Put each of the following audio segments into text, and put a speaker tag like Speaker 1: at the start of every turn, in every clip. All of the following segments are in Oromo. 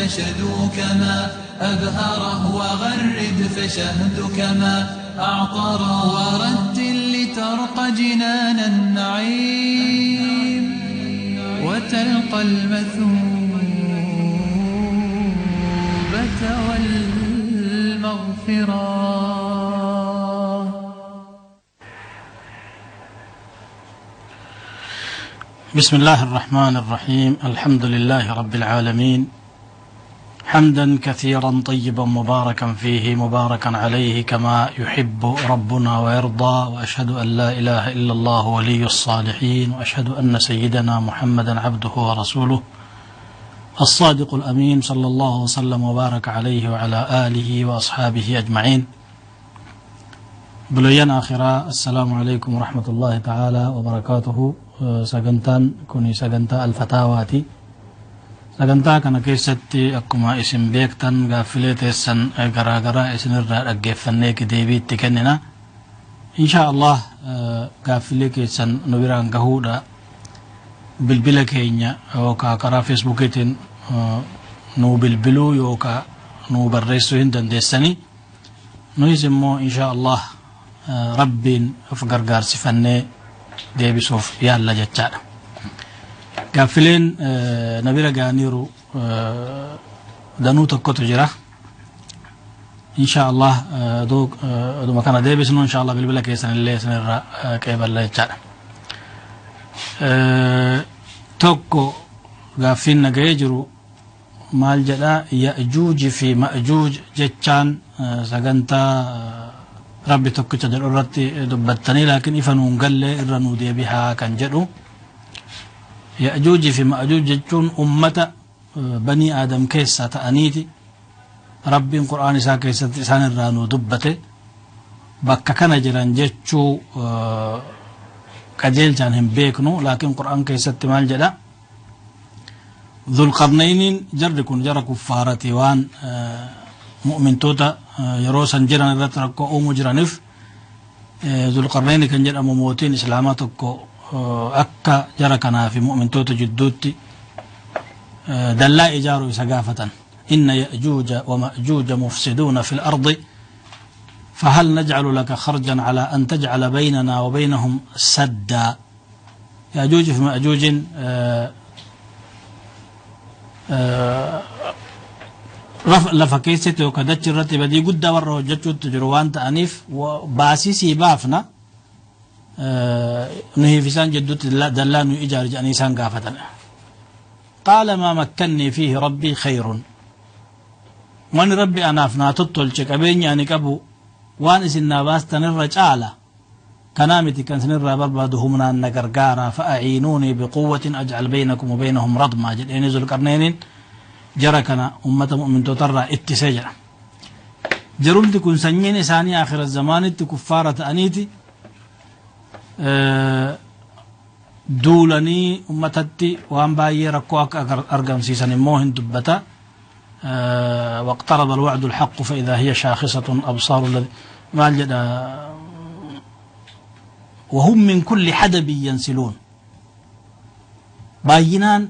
Speaker 1: فشدوك ما أبهره، وغرد فشهدك ما أعطره، ورتل لترق جنان النعيم وتلقى المثوبة والمغفرة.
Speaker 2: بسم الله الرحمن الرحيم. الحمد لله رب العالمين، حمدا كثيرا طيبا مباركا فيه مباركا عليه كما يحب ربنا ويرضى، وأشهد أن لا إله إلا الله ولي الصالحين، وأشهد أن سيدنا محمدا عبده ورسوله الصادق الأمين، صلى الله وسلم وبارك عليه وعلى آله وأصحابه أجمعين. بلوين آخرة، السلام عليكم ورحمة الله تعالى وبركاته. Sagantaan kuni sagantaa alfataawaati. Sagantaa kana keessatti akkuma isin beektan gaaffilee teessan garaagaraa isinirraa dhaggeeffannee deebii itti kennina. Insha Allah gaaffilee keessan nu biraan gahuudha. Bilbila keenya yookaan karaa feesbuukiitiin nu bilbiluu yookaan nu barreessuu hin dandeessanii. Nuyis immoo insha Allah rabbiin of gargaarsifannee deebisuuf yaalla jechaadha. Gaaffileen na bira ga'aniiru danuu tokkotu jira. Insha Allah oduma kana deebisnu insha Allah bilbila keessan illee isinirra qeeballa jechaadha. Tokko gaaffiin na ga'ee jiru maal jedha? Ya'juuji fi ma'juuj jechaan sagantaa rabbi tokkicha jedhu irratti dubbattanii, laakiin ifa nuun galle, irra nuu deebihaa kan jedhu. Ya'juuji fi ma'juuj jechuun ummata banii aadam keessaa ta'aniiti rabbiin qur'aan isaa keessatti isaan irraa nuu dubbate. Bakka kana jiran jechuu qajeelchaan hin beeknu, laakiin qur'aan keessatti maal jedha? Dhulqarnayniin jarri kun jara kuffaarati, waan mu'mintoota yeroo san jiran irratti rakkoo uumuu jiraniif Dhulqarnayni kan jedhamu mootiin islaamaa tokko akka jara kanaa fi mu'mintoota jidduutti dallaa ijaaruu isa gaafatan. Inna ya'juuja wa ma'juuja mufsiduuna fi l-ardi فهل نجعل لك خرجا على أن تجعل بيننا وبينهم سدا. يأجوج في مأجوج lafa keessatti yookaan dachi irratti badii guddaa warra hojjechuutti jiru waan ta'aniif baasii sii baafna, nuyi fi isaan jidduutti dallaa nuyi ijaari jedhanii isaan gaafatan. Qaala maa makkannii fiihi rabbii khayrun. Wani rabbi anaaf naa tottolche qabeenya ani qabu waan isin naa baastan irra caala. Kanaa miti kan isinirraa barbaadu, humnaan na gargaara. Fa'aciinuunii biquwwatin ajcal baynakum wa baynahum radmaa jedheeni Zulqarneeniin jara kana ummata mu'mintootarraa ittisee jedha. Jarumti kun sanyiin isaanii akhira zamaanitti kuffaara ta'aniiti duulanii ummatatti waan baay'ee rakkoo akka argamsiisan immoo hin dubbata. واقترب الوعد الحق فإذا هي شاخصة أبصار الذي maal jedha؟ وهم من كل حدب ينسلون. Baay'inaan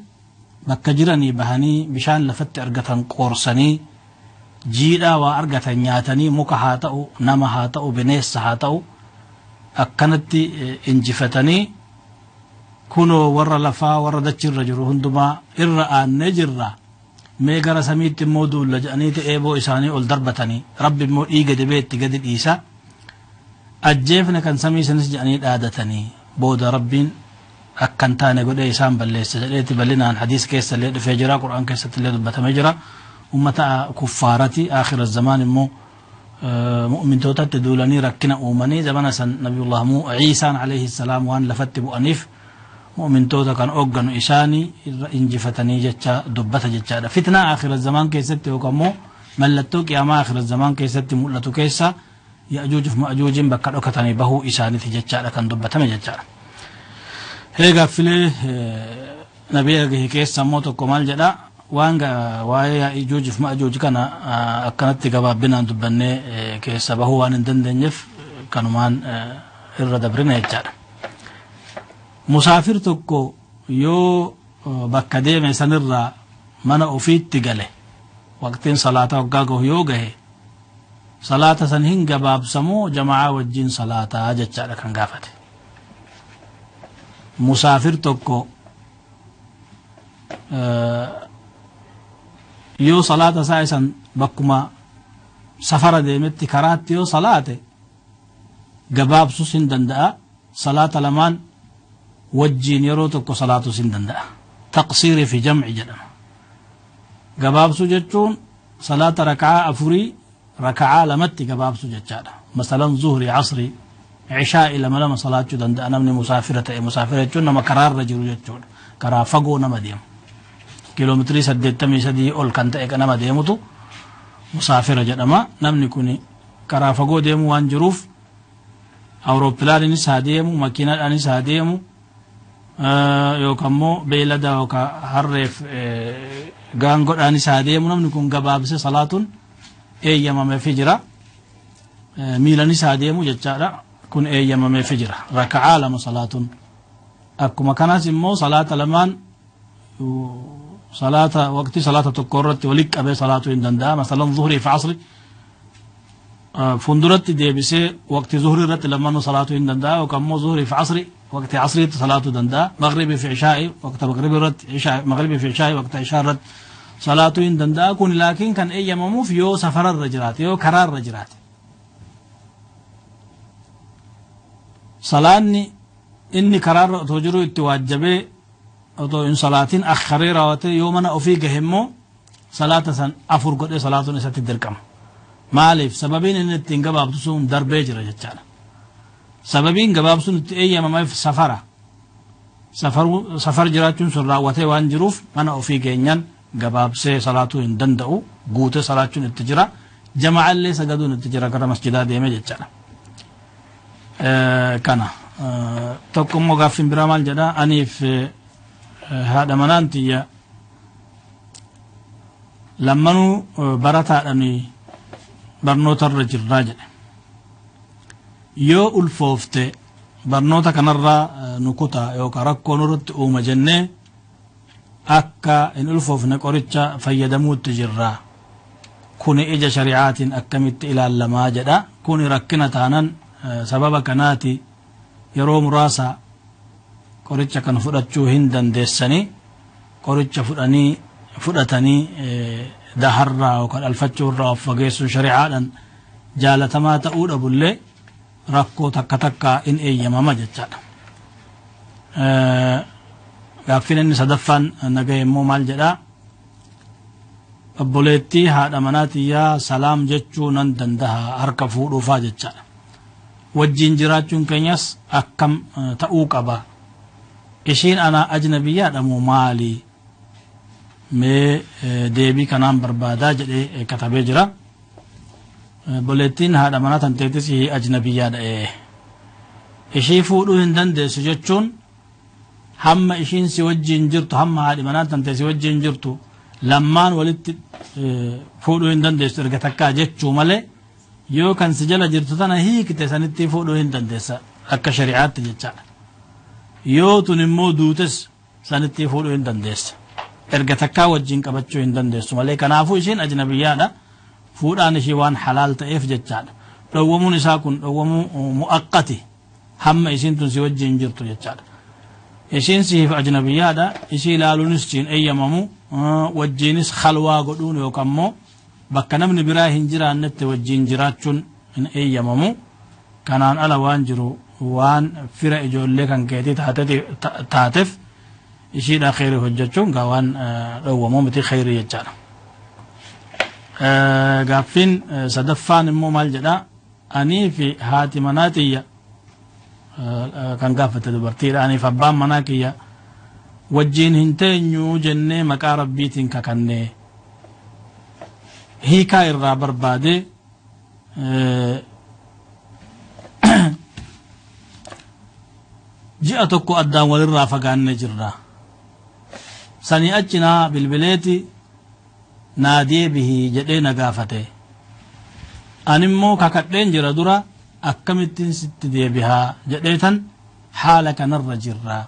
Speaker 2: bakka jiranii bahanii bishaan lafatti argatan qoorsanii, jiidhaa waa argatan nyaatanii, muka haa ta'u, nama haa ta'u, bineensa haa ta'u, akkanatti injifatanii kunoo warra lafaa warra dachirra jiru hundumaa irra aannee jirra, mee gara samiitti immoo duulla jedhaniiti eeboo isaanii ol darbatanii, rabbi immoo dhiiga dibee itti gadi dhiisa. Ajjeefne kan samii sanis jedhanii dhaadatanii, booda rabbiin akkan taane godhee isaan balleessa jedheeti bal'inaan hadiis keessa illee dhufee jira, qur'aan keessatti illee dubbatamee jira. Ummata kuffaarati aakhira zamaan immoo mu'mintootatti duulanii rakkina uumanii, zamana san nabiyullah Ciisaan alayhi salaam waan lafatti bu'aniif mu'mintoota kan hoogganu isaanii irra injifatanii jecha dubbata jechaadha. Fitnaa aakhira zamaan keessatti yookaan immoo mallattoo qiyaamaa aakhira zamaan keessatti mul'atu keessa Ya'juuj fi Ma'juujiin bakka dhokatanii bahuu isaaniiti jechaadha kan dubbatame jechaadha. Hee, gaaffilee nabii gahe keessa immoo tokko maal jedha? Waan waa'ee Ya'juuj fi Ma'juuj kana akkanatti gabaabbinaan dubbannee keessa bahuu waan hin dandeenyeef kanumaan irra dabrina jechaadha. Musaafir tokko yoo bakka deeme sanirraa mana ofiitti gale Waqtiin salaataa waggaa gahu yoo gahe salaata san hin gabaabsamoo jama'aa wajjin salaataa jechaadha kan gaafate. Musaafir tokko yoo salaata isaa isan bakkuma safara deemetti karaatti yoo salaate gabaabsus hin danda'a, salaata lamaan wajjiin yeroo tokko salaatus hin danda'a. Taqsiirii fi jamci jedhama. Gabaabsuu jechuun salaata raka'aa afurii raka'aa lamatti gabaabsuu jechaadha. Masalan zuhrii, asrii, cishaa'i lama lama salaachuu danda'a namni musaafira ta'e. Musaafira jechuun nama karaarra jiru jechuudha. Karaa fagoo nama deemu. Kiiloomeetirii 83 ol kan ta'e nama deemutu musaafira jedhama. Namni kun karaa fagoo deemu waan jiruuf awurooppilaaniinis haa deemu, makiinaadhaanis haa deemu, yookaan immoo beeylada yookaan harreef gaangodhaanis haa deemu, namni kun gabaabsee salaatuun eeyyamameefii jira. Miilanis haa deemu jechaadha. Kun eeyyamameefii jira. Raka'aa lama salaatuun. Akkuma kanas immoo salaata lamaan salaata waqtii salaata tokko irratti walitti qabee salaatuu hin danda'a. Masalan zuhrii fi asri fuulduratti deebisee waqtii zuhrii irratti lamaanuu salaatuu hin danda'a, yookaan immoo zuhrii fi asri waqtii asriitti salaatuu danda'a. Maghribii fi ishaa'ii waqta maghribii irratti, maghribii fi ishaa'ii waqta ishaa irratti salaatuu hin danda'a. Kun laakiin kan eeyyamamuuf yoo safararra jiraate, yoo karaarra jiraate. Salaanni inni karaarra otoo jiru itti waajjabee otoo hin salaatiin akharee raawwatee yoo mana ofii gahe immoo salaata san afur godhee salaatuun isatti dirqama. Maaliif? Sababiin inni ittiin gabaabsu sun darbee jira jechaadha. Sababiin gabaabsuun itti eeyyamameef safara. Safar jiraachuun sun raawwatee waan jiruuf mana ofii geenyaan gabaabsee salaatuu hin danda'u, guutee salaachuun itti jira, jama'allee sagaduun itti jira gara masjidaa deemee jechaadha. Kana tokko immoo gaaffiin biraa maal jedhaa, aniif haadha manaan tiyya lammanuu barataadhaan barnootarra jirraa jedhe. Yoo ulfoofte barnoota kanarraa nu kutaa yookaan rakkoo nurratti uuma jennee akka hin ulfoofne qoricha fayyadamuutti jirra. Kuni ija shari'aatiin akkamitti ilaallamaa jedha. Kuni rakkina taanan sababa kanaati yeroo muraasa qoricha kan fudhachuu hin dandeessanii, qoricha fudhatanii daharraa yookaan alfachuurraa of fageessuun shari'aadhaan jaalatamaa ta'uu dhabullee rakkoo takka takka in eeyyamama jechaadha. Gaaffiin inni sadaffaan nagaye immoo maal jedhaa, obboleettii haadha manaa tiyyaa salaam jechuu nan danda'a harka fuudhuufaa jechaadha. Wajjiin jiraachuun keenyas akkam ta'uu qaba? Ishiin anaa ajnabiyyaadha moo maali? Mee deebii kanaan barbaadaa jedhee katabee jira. Obboleettiin haadha manaa tan teetis ajnabiyyaadha. Ishii fuudhuu hin dandeessu jechuun hamma ishiin si wajjiin jirtu, hamma haadhi manaa tan teessi wajjiin jirtu lammaan walitti fuudhuu hin dandeessu erga takkaa jechuu malee, yoo kan si jala jirtu tana hiikte sanitti fuudhuu hin dandeessa akka shari'aatti jechaadha. Yoo tun immoo duutes sanitti fuudhuu hin dandeessa. Erga takkaa wajjiin qabachuu hin dandeessu malee. Kanaafuu ishiin ajnabiyyaadha. Fuudhaan ishii waan halaal ta'eef jechaadha. Dhowwamuun isaa kun dhowwamuu mu'aqqati, hamma ishiin tun si wajjiin jirtu jechaadha. Ishiin siif ajnabiyyaadha. Ishii ilaaluunis siin eeyyamamu, wajjiinis khalwaa godhuun yookaan immoo bakka namni biraa hin jiraannetti wajjiin jiraachuun hin eeyyamamu. Kanaan ala waan jiru waan fira ijoollee kan keetii taateef ishiidha kheyrii hojjechuun gaa waan dhowwamuu miti kheyrii jechaadha. Gaaffiin sadaffaan immoo maal jedhaa, anii fi haati manaa tiyya kan gaafate dubartiidha. Aniif abbaan manaa kiyya wajjiin hin teenyu jennee maqaa rabbiitiin kakannee hiikaa irraa barbaadee ji'a tokko addaan walirraa fagaannee jirra. Sanii achi naa bilbileeti naa deebihii jedhee na gaafate. Animmoo kakadheen jira dura, akkamittiin sitti deebihaa jedhee tan haala kanarra jirra.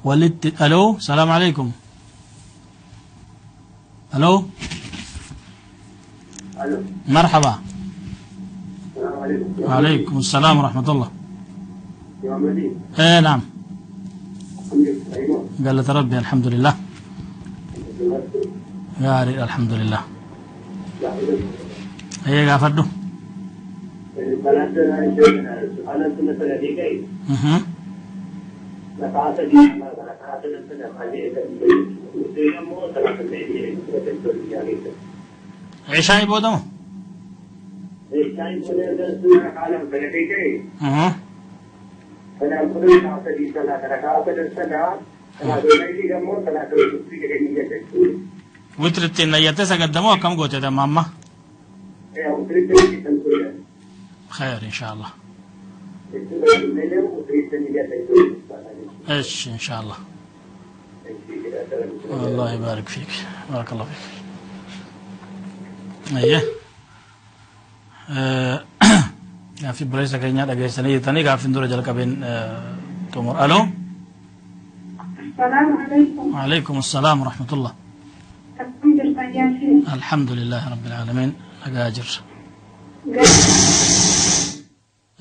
Speaker 2: Walitti aloo, salaamu alaikum. Aloo. مرحبا. وعليكم السلام ورحمة الله. ايه نعم. قالت ربي الحمد لله. يا الحمد لله. ايه قافدو. عشاء بودمو. وترتين نيتسا قدموها كم قوت يا ماما؟ خير إن شاء الله. إيش إن شاء الله. الله يبارك فيك، بارك الله فيك. أيه. Gaaffii buleessa keenyaa dhageessanii jirtanii gaaffiin dura jalqabeen xumur. Aloo.
Speaker 3: Salaamu alaikum.
Speaker 2: Waalaikum assalaam warahmatullah.
Speaker 3: Akkam jirtan yaasiin?
Speaker 2: Alhamdulillahi rabbil aalamiin nagaa jirra.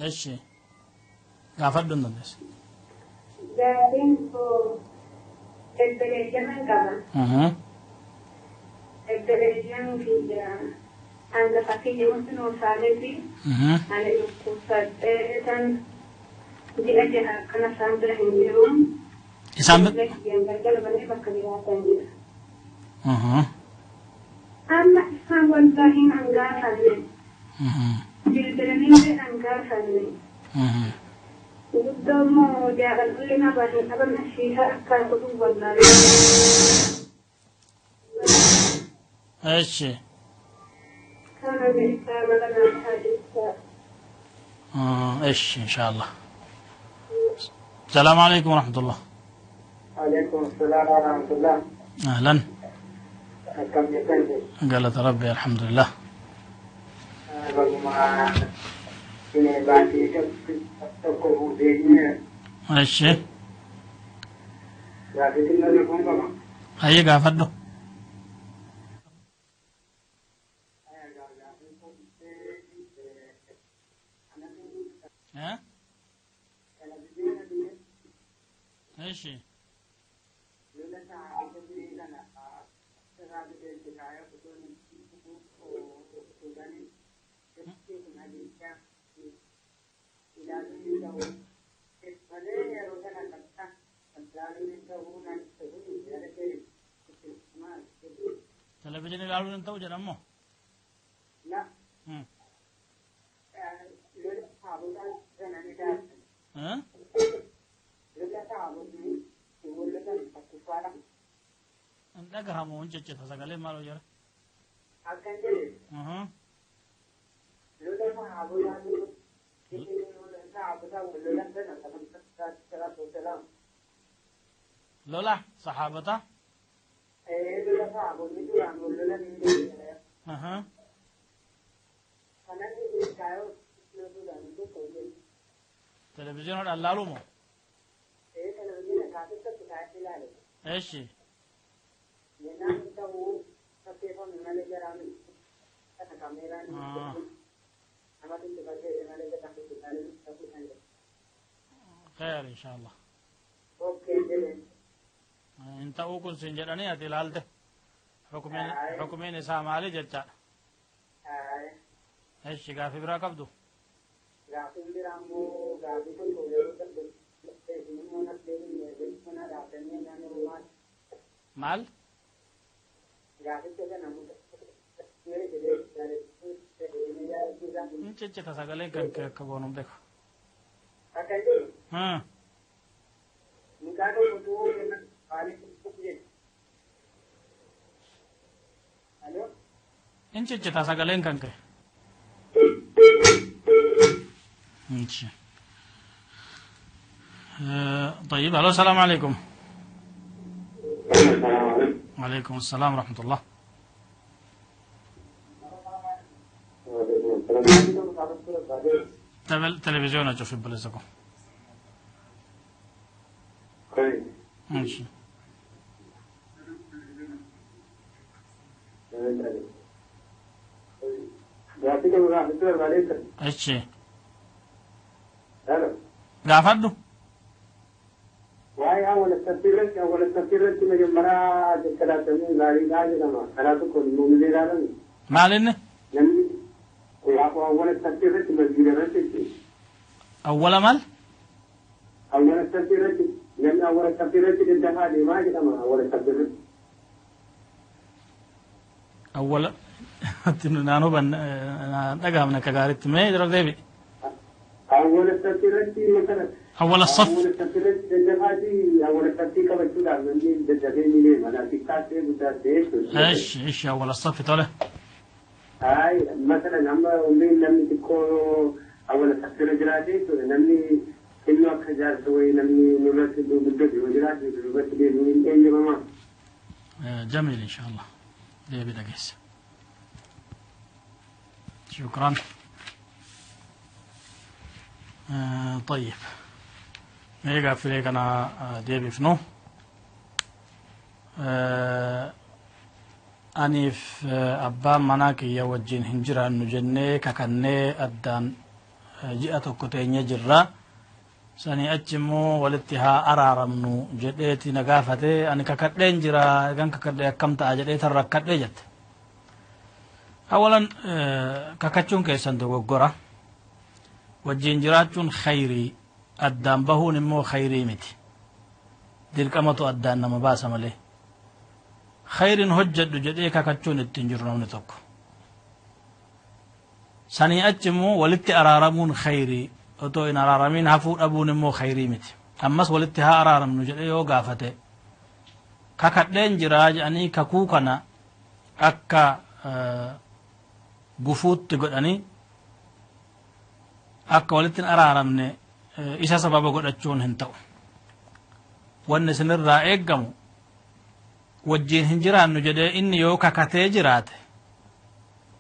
Speaker 2: Eshi gaafadhu hin dandeessu.
Speaker 3: Gaaffiin koo obboleeyyan qaba. Obboleeyyan kiyya hangafa kiyya wanti nuusaalee fi ani dhukkubsadhee tan ji'a jaha akkana isaan bira hin jiru.
Speaker 2: Isaan bira?
Speaker 3: Kiyyaan gargar banee bakka jiraatan jira. Amma isaan wallaahi hin gaafanne. Bilbilanii hin gaafanne. Guddoo immoo jaalalli nama hin dhaban ashiisaa akka godhu wallaahi.
Speaker 2: Eshi. ايش ان شاء الله. السلام عليكم ورحمة الله.
Speaker 4: عليكم السلام ورحمة الله.
Speaker 2: اهلا.
Speaker 4: كم جسنت؟
Speaker 2: قالت ربي الحمد لله. ايش؟ هيا قافدو. ها؟ ايش؟ تلفزيون ilaaluun hin ta'u jedhamoo?
Speaker 4: لا.
Speaker 2: ها؟ Dhagahamu hin ciccita sagalee maaloo jira? Lola saxaabota? Televiziyoonadhaan laaluu moo? Eshi. خير إن شاء الله. انت أوكل سنجراني أتلالته حكمين إسام علي جتا. إيش قافي برا قبضو؟ مال؟ Ciccita sagaleen kan kee akka goonuun beeku. In ciccita sagaleen kan kee. طيب الو السلام عليكم. وعليكم السلام ورحمة الله. تلفزيون أشوف بلزكم. ماشي.
Speaker 4: Gaaffii tokko gaafachuu barbaadee ture.
Speaker 2: Echi. Gaafadhu.
Speaker 4: Waa'ee awwala saffiirratti መጀመሪያ jalqabamuu gaariidha jedhama. Karaa tokko muummilee ilaalame.
Speaker 2: Maal inni?
Speaker 4: Namni awwala saffiirratti masgiida irratti jechuudha.
Speaker 2: Awwala maal?
Speaker 4: Awwala saffiirratti namni awwala saffiirratti daddafaa deemaa jedhama awwala saffiirratti.
Speaker 2: Awwala naannoo ban dhagahamne akka gaariitti mee jira deebi.
Speaker 4: Awwala saffiirratti masala.
Speaker 2: أول الصف ايش ايش أول الصف طالع
Speaker 4: هاي مثلا أما أمين نمني تكون أول الصف رجلاتي نمني إنه كجار سوي نمني نرتب بالدرج وجراتي بالرتب من أي ماما
Speaker 2: جميل إن شاء الله ليه بدقيس شكرا. طيب mee gaaffilee kana deebifnu. Aniif abbaan manaa kiyya wajjin hin jiraannu jennee kakannee addaan ji'a tokko teenye jirra. Sanii achi immoo walitti haa araaramnu jedheeti na gaafate. Ani kakadheen jira, egan kakadhee akkam ta'a jedhee tan rakkadhee jette. Awalan kakachuun keessan dogoggora. Wajjin jiraachuun khayrii, addaan bahuun immoo khayrii miti. Dirqamatu addaan nama baasa malee. Khayriin hojjedhu jedhee kakachuun ittiin jiru namni tokko. Sanii achi immoo walitti araaramuun khayrii, otoo hin araaramiin hafuu dhabuun immoo khayrii miti. Ammas walitti haa araaramnu jedhee yoo gaafate kakadheen jiraa jedhanii kakuu kana akka gufuutti godhanii akka walitti hin araaramne isa sababa godhachuun hin ta'u. Wanni isinirraa eeggamu wajjin hin jiraannu jedhee inni yoo kakatee jiraate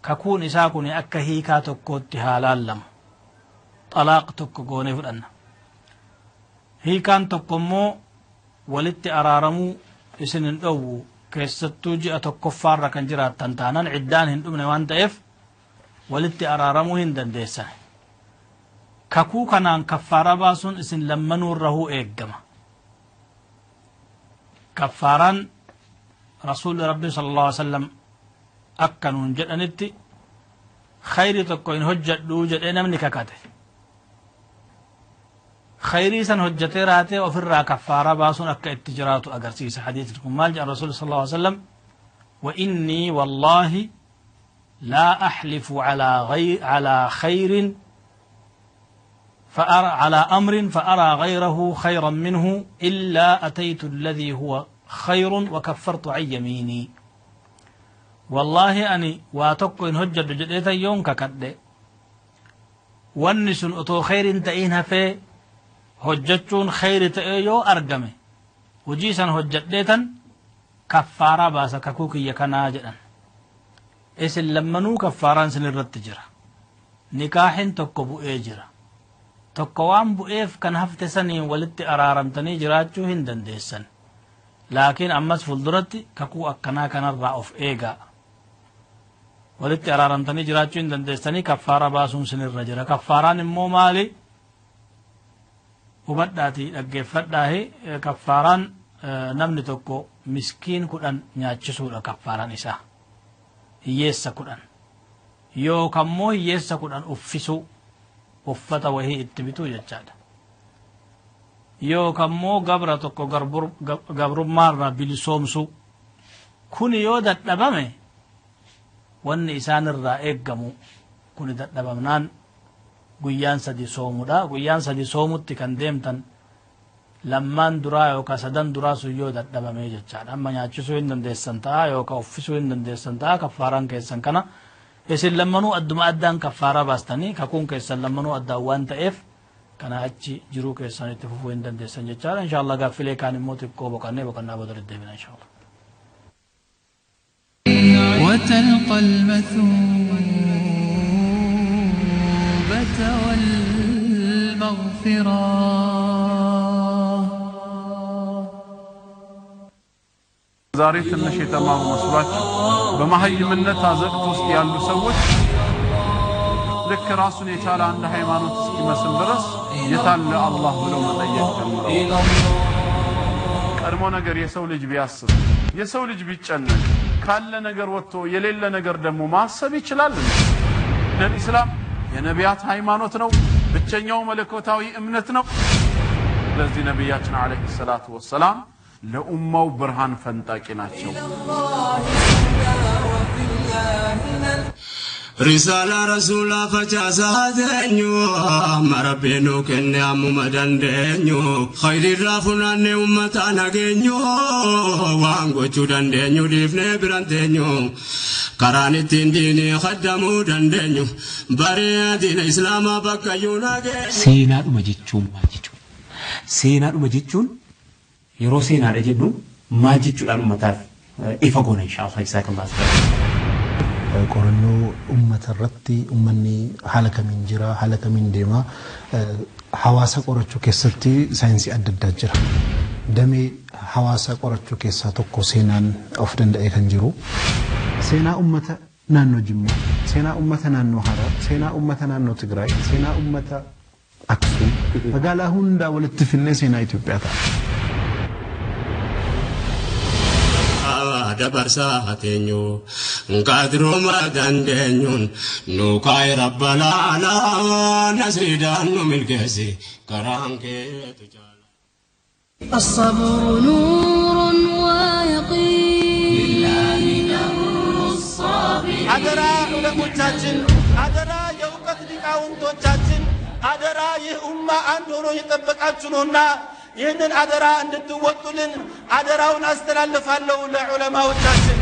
Speaker 2: kakuun isaa kun akka hiikaa tokkootti haa laallamu. Xalaaq tokko goonee fudhanna. Hiikaan tokko immoo walitti araaramuu isin hin dhowwu, keessattuu ji'a tokkoffaarra kan jiraattan taanaan iddaan hin dhumne waan ta'eef walitti araaramuu hin dandeessan. Kakuu kanaan kaffaaraa baasuun isin lammanuurrahuu eeggama. Kaffaaraan rasuulli rabbi sallallahu alaihi wasallam akka nuun jedhanitti khayrii tokko hin hojjedhuu jedhee namni kakate. Khayrii san hojjetee raatee ofirraa kaffaaraa baasuun akka itti jiraatu agarsiisa. Hadiisni kun maal jedhan rasuulli sallallahu alaihi wasallam? Wa innii wallaahi laa axlifu alaa khayrin فأرى على أمر فأرى غيره خيرا منه إلا أتيت الذي هو خير وكفرت عن يميني. والله أني واتق إن هجد جديتا يوم ككد والنسن أتو خير تئينها في هجتون خير تئيو أرقمي وجيسا هجديتا كفارة باسا ككوكي يكنا جدا إسن لمنو كفاران سن الرتجرة نكاح تقبو إجرة tokko waan bu'eef kan hafte saniin walitti araaramtanii jiraachuu hin dandeessan. Laakiin ammas fuulduratti kakuu akkanaa kanarraa of eegaa. Walitti araaramtanii jiraachuu hin dandeessanii kaffaara baasuun sinirra jira. Kaffaaraan immoo maali? Hubadhaatii dhaggeeffadhaahi. Kaffaaraan namni tokko miskiin 10 nyaachisuudha kaffaaraan isaa. Hiyyeessa 10. Yookaan immoo hiyyeessa 10 uffisuu. Uffata wahii itti bituu jechaadha. Yookaan immoo gabra tokko gabrummaarraa bilisoomsuu. Kuni yoo dadhabame wanni isaanirraa eeggamu kuni dadhabamnaan guyyaan 3 soomuudha. Guyyaan 3 soomutti kan deemtan lammaan duraa yookaan sadan duraa sun yoo dadhabame jechaadha. Amma nyaachisuu hin dandeessan ta'a yookaan uffisuu hin dandeessan ta'a kaffaaraan keessan kana. Isin lammanuu adduma addaan kaffaaraa baastanii kakuun keessan lammanuu addaan waan ta'eef kana achi jiruu keessan itti fufuu hin dandeessan jechaadha. Inshaallah gaaffilee kaan immoo xiqqoo boqannee boqannaa booda deddeebina inshaallah.
Speaker 1: وتلقى المثوبة والمغفرة.
Speaker 5: ዛሬ ትንሽ የተማሩ መስሏቸው በመሀይምነት አዘቅት ውስጥ ያሉ ሰዎች ልክ ራሱን የቻለ አንድ ሃይማኖት እስኪመስል ድረስ የታለ አላህ ብለው መጠየቅ ጀምረዋል። ቀድሞ ነገር የሰው ልጅ ቢያስብ የሰው ልጅ ቢጨነቅ ካለ ነገር ወጥቶ የሌለ ነገር ደግሞ ማሰብ ይችላል። ኢስላም የነቢያት ሃይማኖት ነው፣ ብቸኛው መለኮታዊ እምነት ነው። ስለዚህ ነቢያችን ዓለይሂ ሰላቱ ወሰላም ለኡማው ብርሃን ፈንጣቂ ናቸው።
Speaker 6: Risala Rasula facaasaa teenyu amma Rabbiin nuu kenne ammuma dandeenyu khayrirraa funaannee uummataa nageenyu waan gochuu dandeenyu dhiifnee biraan teenyu karaan ittiin diinii kaddamuu dandeenyu baree diina islaamaa bakkayyuu nageenyu.
Speaker 7: Seenaadhuma jechuun maal jechuudha? Seenaadhuma jechuun yeroo seenaadha jennu maal jechuudhaan uummataaf ifa goona inshaallah isaakallah.
Speaker 8: Qorannoo uummata irratti uummanni haala kamiin jira, haala kamiin deema, hawaasa qorachuu keessatti saayinsii adda addaa jira. Damee hawaasa qorachuu keessaa tokko seenaan of danda'ee kan jiru. Seenaa uummata naannoo Jimmaa, seenaa uummata naannoo Harar, seenaa uummata naannoo Tigraay, seenaa uummata Aksum, magaalaa hundaa walitti finnee seenaa Itoophiyaa ta'a.
Speaker 6: Dabarsaa teenyu qadruma dandeenyuun nu kaa'e rabbal aalaa nasriidhaan nu milkeessi karaan keetu jaala.
Speaker 9: الصبر نور ويقين لله در الصابرين
Speaker 10: አደራ ዑለሞቻችን፣ አደራ የእውቀት ሊቃውንቶቻችን፣ አደራ ይህ ኡማ አንድ ሆኖ እየጠበቃችሁ ነውና ይህንን አደራ እንድትወጡልን አደራውን አስተላልፋለሁ ለዑለማዎቻችን።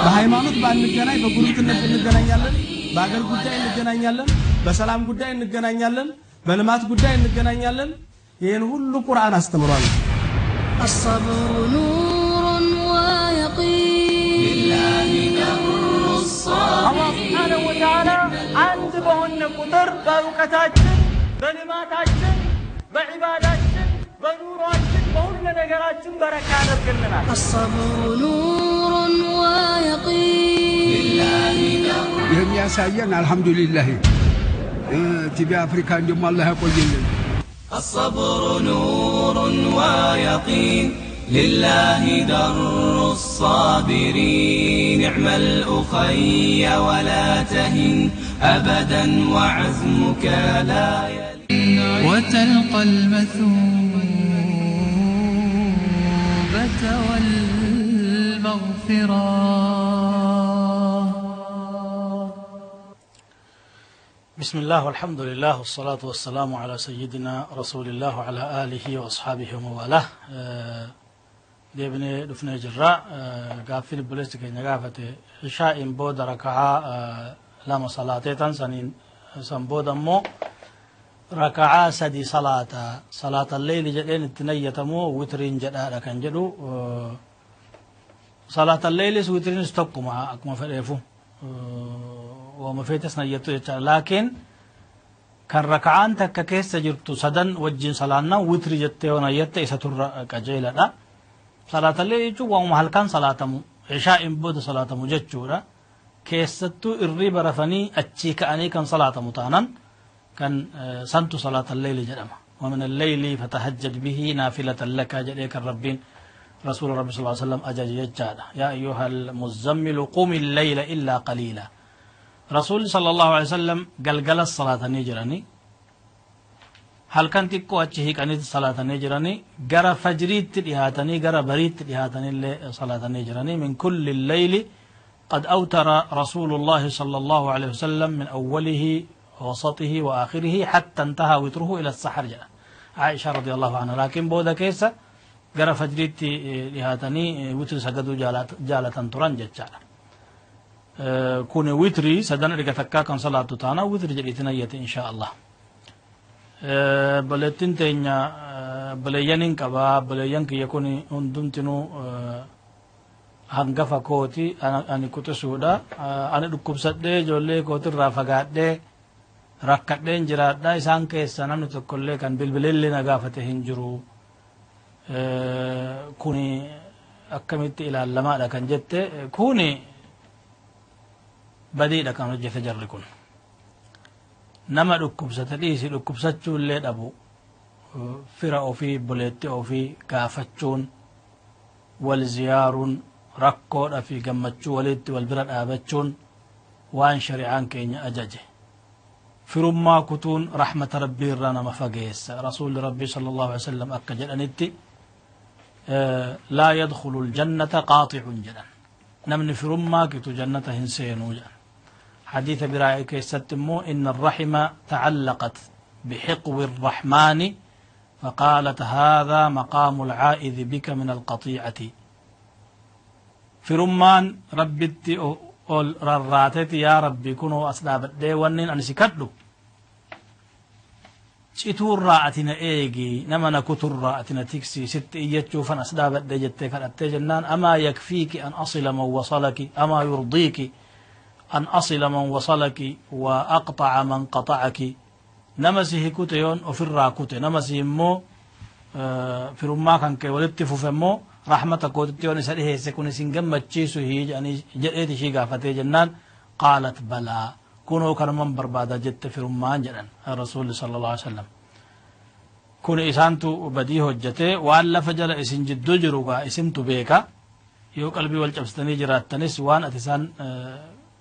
Speaker 11: በሃይማኖት ባንገናኝ በጉርብትነት እንገናኛለን፣ በአገር ጉዳይ እንገናኛለን፣ በሰላም ጉዳይ እንገናኛለን፣ በልማት ጉዳይ እንገናኛለን። ይህን ሁሉ ቁርአን አስተምሯል።
Speaker 9: الصبر نور ويقين لله در الصابرين
Speaker 10: አላህ ሱብሓነሁ ወተዓላ አንድ በሆነ ቁጥር በእውቀታችን፣ በልማታችን፣ በዒባዳችን፣ በኑሯችን፣ በሁሉ ነገራችን በረካ ያደርግልናል።
Speaker 9: الصبر نور ويقين لله در
Speaker 12: የሚያሳየን አልሐምዱሊላህ ቲቪ አፍሪካን ደግሞ አላህ ያቆይልን።
Speaker 1: الصبر نور ويقين لله در الصابرين نعم الأخي ولا تهن أبدا وعزمك لا يلين وتلقى المثوبة والمغفرة.
Speaker 2: بسم الله والحمد لله والصلاة والسلام على سيدنا رسول الله وعلى آله وأصحابه وموالاه. deebinee dhufnee jirra. Gaaffii obboleessi keenya gaafate ishaa'iin booda raka'aa lama salaatee tan saniin san booda immoo raka'aa sadi salaata salaata leeyli jedheen itti nayyatamoo witriin jedhaadha kan jedhu. Salaata leeylis witriinis tokkuma akkuma fedheefu waama feetes nayyattu jechaadha. Laakiin kan raka'aan takka keessa jirtu sadan wajjin salaannaan witri jettee yoo nayyatte isa turra qajeeladha. Salaatallee jechuun waanuma halkan salaatamu ishaa'in booda salaatamu jechuudha. Keessattuu irriba rafanii achii ka'anii kan salaatamu taanan kan santu salaatalleeli jedhama. ومن الليل فتهجد به نافلة لك jedhee kan Rabbiin رسول ربي صلى الله عليه وسلم ajaje jechaadha. يا أيها المزمل قم الليل إلا قليلا. رسول صلى الله عليه وسلم galgala salaatanii jiranii halkan xiqqoo achi hiiqanitti salaatanii jiranii gara fajriitti dhihaatanii gara bariitti dhihaatanillee salaatanii jiranii. من كل الليل قد أوتر رسول الله صلى الله عليه وسلم من أوله ووسطه وآخره حتى انتهى وتره إلى السحر jedha عائشة رضي الله عنها. لكن booda keessa gara fajriitti dhihaatanii witri sagaduu jaalatan turan jechaadha. Kun witri sadan erga takkaa kan salaattu taana witri jedhiitti nayyate insha Allah. Obboleettiin teenya obboleeyyaniin qabaa, obboleeyyan kiyya kun hundumtinuu hangafa kooti, ani quxisuudha. Ani dhukkubsadhee ijoollee kootirraa fagaadhee rakkadheen jiraadha. Isaan keessa namni tokkollee kan bilbileellee na gaafate hin jiru. Kuni akkamitti ilaalamaadha kan jette, kuni Badiidha kan hojjete jarri kun. Nama dhukkubsate dhiisi, dhukkubsachuu illee dhabu, fira ofii, obboleettii ofii gaafachuun, wal ziyaaruun, rakkoodha fi gammachuu walitti wal bira dhaabachuun waan shari'aan keenya ajaje. Firummaa kutuun rahmata rabbii irraa nama fageessa. Rasuulli rabbii sallallahu alaihi wasallam akka jedhanitti, laa yadkhulu aljannata qaaxicun jedhan, namni firummaa kitu jannata hin seenuu jedhan. Hadiisa biraa keessatti immoo, inna arrahima tacallaqat bixiqwi arrahmaani فقالت هذا مقام العائذ بك من القطيعة. Firummaan rabbitti ol rarraateeti, yaa rabbi, kunoo as dhaabadhee wannin ani si kadhu cituurraa ati na eegi, nama na kuturraa ati na tiksi, sitti iyyachuufan as dhaabadhee jettee kadhattee jennaan, amaa yakfiiki an asila man wasalaki, amaa yurdiiki an asila man wasalaki wa aqtaca man qaxacaki? Nama si hikute yoon ofirraa kute, nama si immoo firummaa kan kee walitti fufe immoo rahmata kootitti yoon isa dhiheesse, kun isin gammachiisu jedheeti ishii gaafatee jennaan, qaalat balaa, kunoo kanuman barbaada jette firummaan jedhan rasuulli sallallahu alaihi wasallam. Kun isaantu badii hojjete. Waan lafa jala isin jidduu jiru gaa isintu beeka. Yoo qalbii wal cabsitanii jiraattanis, waan ati isaan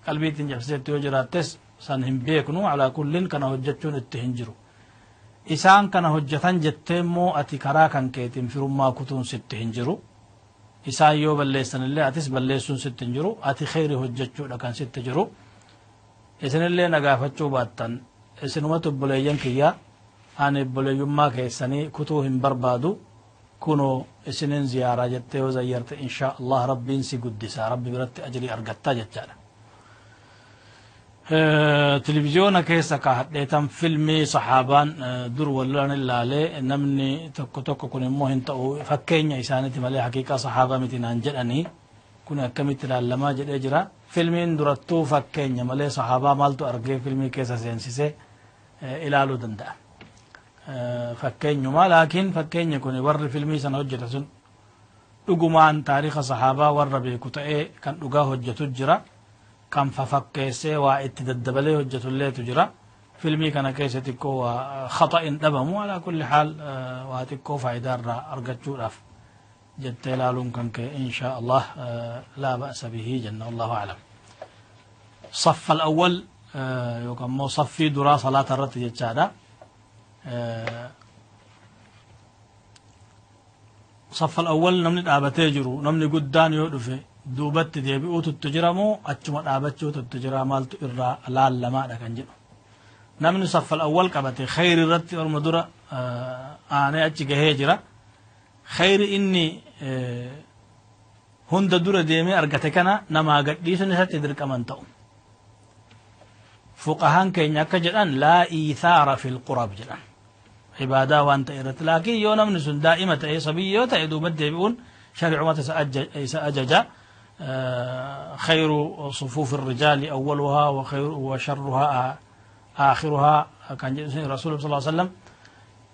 Speaker 2: qalbii ittiin cabsiteetti yoo jiraattes, san hin beeknu. Alaa kullin, kana hojjechuun itti hin jiru. Isaan kana hojjetan jettee immoo ati karaa kan keetiin firummaa kutuun sitti hin jiru. Isaan yoo balleessan illee atis balleessuun sitti hin jiru. Ati kheyri hojjechuudha kan sitti jiru. Isinillee na gaafachuu baattan, isinumatu obboleeyyan kiyya, ani obboleeyyummaa keessanii kutuu hin barbaadu, kunoo isinin ziyaaraa jettee yoo zayyarte, inshaa Allah rabbiin si guddisa, rabbi biratti ajrii argattaa jechaadha. Televiziyoona keessa kaahadheetan filmii sahaabaan dur wallolan ilaalee, namni tokko tokko kun immoo hin ta'u, fakkeenya isaaniiti malee haqiiqaa sahaabaa miti naan jedhanii, kun akkamitti ilaalamaa jedhee jira. Filmiin durattuu fakkeenya malee sahaabaa maaltu argee filmii keessa seensisee ilaaluu danda'a? Fakkeenyuma, laakiin fakkeenyi kun warri filmii sana hojjeta sun dhugumaan taariika sahaabaa warra beeku ta'ee kan dhugaa hojjetu jira, kan fafakkeessee waa itti daddabalee hojjetulleetu jira. Filmii kana keessa xiqqoo waa khaxa'in dhabamu. Alaa kulli haal, waa xiqqoo faayidaa irraa argachuudhaaf jettee ilaaluun kan ka'e, inshaa Allah laa ba'sa bihi jenna. Wallahu a'lam. Saffa al-awwal yookaan immoo saffii duraa salaata irratti jechaadha. Saffa al-awwal namni dhaabatee jiru, namni guddaan yoo dhufe duubatti deebi'uutu itti jira moo achuma dhaabachuutu itti jira, maaltu irraa laallamaadha kan jedhu. Namni saffal awwal qabate khayri irratti orma dura aanee achi gahee jira. Khayri inni hunda dura deemee argate kana namaa gadhiisuun isatti dirqaman ta'u. Fuqahaan keenya akka jedhan, laa iithaara fil qurab jedhan, ibaadaa waan ta'e irratti. Laakiin yoo namni sun daa'ima ta'e, sabiyyi yoo ta'e, duuba deebi'uun shari'umata isa ajaja. خير صفوف الرجال أولها وخير وشرها آخرها kan jedhu rasuul صلى الله عليه وسلم.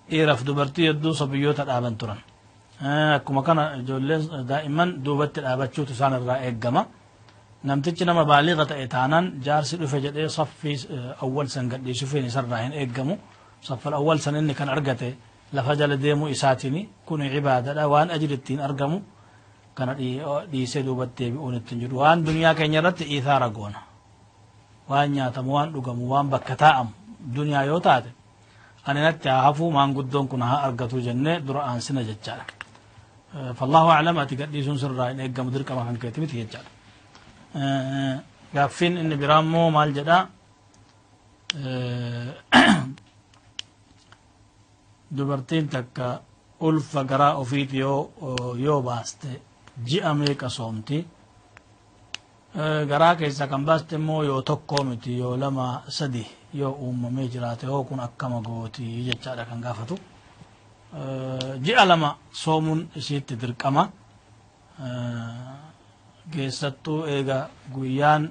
Speaker 2: Dhiiraaf dubartii hedduu sabiyyoota dhaaban turan. Akkuma kana ijoolleen daa'imman duubatti dhaabachuutu isaan irraa eeggama. Namtichi nama baaliga ta'e taanaan, jaarsi dhufe jedhee saffii awwal san gadhiisuufiin isarraa hin eeggamu. Saffal awwal san inni kan argate lafa jala deemuu isaatini. Kun cibaadadha, waan ajri ittiin argamu kana dhiisee duubatti deebi'uun ittiin jiru. Waan duniyaa keenya irratti iithaara goona. Waan nyaatamu, waan dhugamu, waan bakka taa'amu duniyaa yoo taate, ani natti haa hafuu, maanguddoon kun haa argatu jennee dura aansina jechaadha. Fallahu aclam. Ati gadhiisuun sirraa hin eeggamu, dirqama kan keeti miti jechaadha. Gaaffiin inni biraa immoo maal jedhaa? Dubartiin takka ulfa garaa ofiiti yoo baaste ji'a meeqa soomti? Garaa keessa kan baaste immoo yoo tokkoo miti, yoo lama sadi yoo uumamee jiraate hoo, kun akkama gooti jechaadha kan gaafatu. Ji'a 2 soomuun isiitti dirqama. Keessattuu eega guyyaan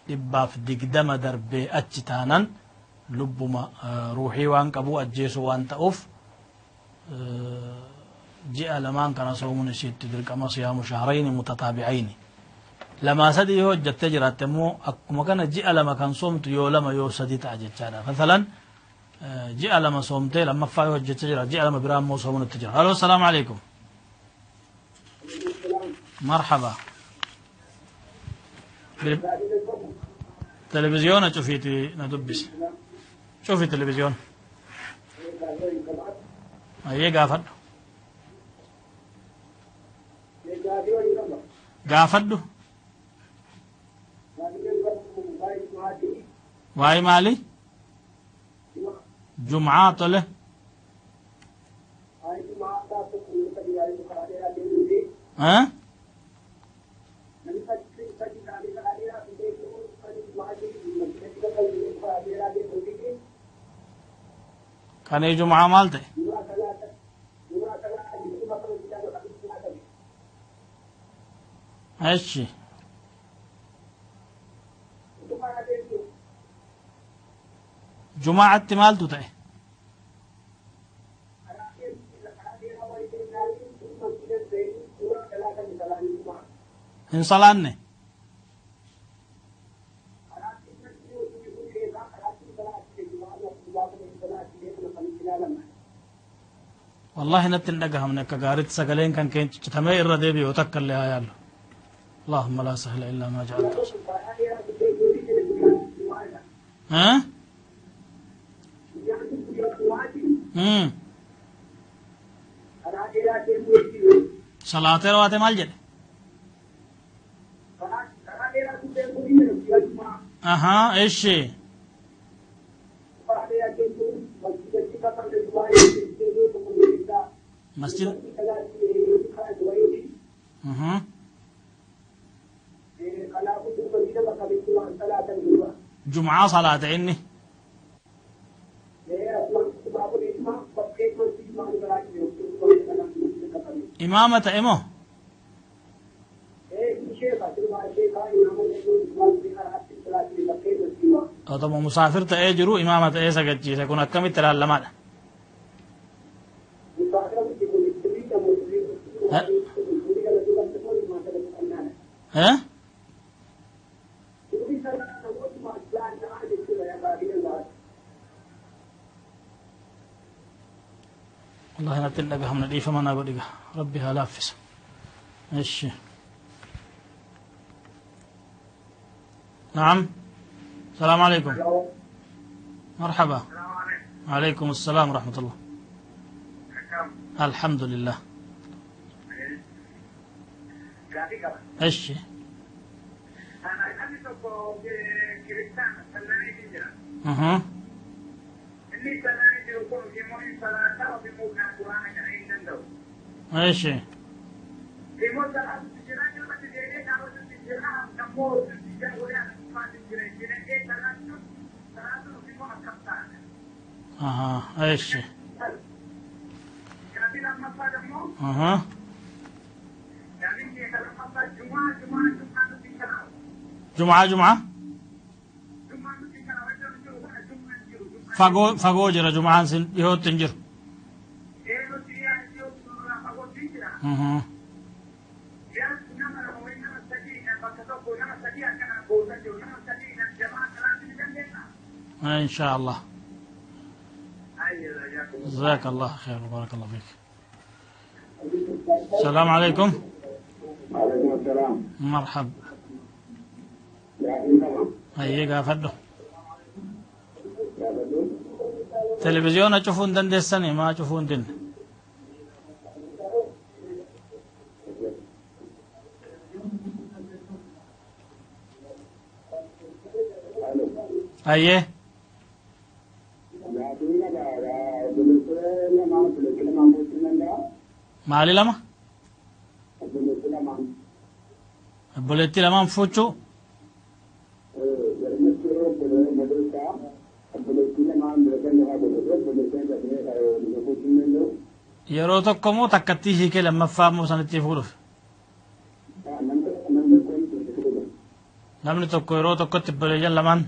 Speaker 2: 120 darbee achi taanan, lubbuma ruuxii waan qabu ajjeesu waan ta'uuf, ji'a lamaan kana soomuun isiitti dirqama, siyaamu shahrayni mutataabicayni. Lamaa sadii yoo hojjattee jiraatte immoo akkuma kana ji'a lama kan soomtu yoo lama yoo sadii ta'a jechaadha. Masalan ji'a lama soomtee lammaffaa yoo hojjechaa jira ji'a lama biraa immoo soomuun itti jira. Aloo, salaamu alaikum. Marhaba. Televiziyoona cufiiti na dubbisi. Cufi televiziyoona. Ayyee, gaafadhu. Gaafadhu. Waa'ee maali? Jum'aa, tole. Ha? Kan jum'aa maal ta'e? Eshi. Jum'aatti maaltu ta'e? Hin salaanne. Wallahi natti hin dhagahamne akka gaariitti sagaleen kan keen ciccitamee irra deebi'u takka illee haa yaallu. اللهم لا سهل إلا ما جعلته. ها؟ Salaatee rawaate maal jedhe? Ahaa, eshi. Masjid. Jum'aa salaata inni. Imaama ta'e moo? Otoma musaafir ta'ee jiru imaama ta'ee sagachiise kun akkamitti ilaallamaadha? Eh? والله natti hin dhagahamne, dhiifama naa godhiga, rabbi haa laaffisa. እሺ، نعم، السلام عليكم. مرحبا، عليكم السلام ورحمة الله. الحمد لله. እሺ. اها እሺ. اها እሺ اها جمعة جمعة fagoo fagoo jira, jum'aan sin dhihootti hin jiru. إن شاء الله. جزاك الله خير وبارك الله فيك. السلام عليكم.
Speaker 4: وعليكم السلام.
Speaker 2: مرحب. Hayyee, gaafadhu. Televiziyoona cufuu hin dandeessanii? Maa cufuu hin dinne? Hayyee. Maali lama? Obboleettii lamaan fuuchuu? Yeroo tokko moo takkattii hiikee lammaffaa immoo sanitti fuudhuuf? Namni tokko yeroo tokkotti obboleeyyan lamaan?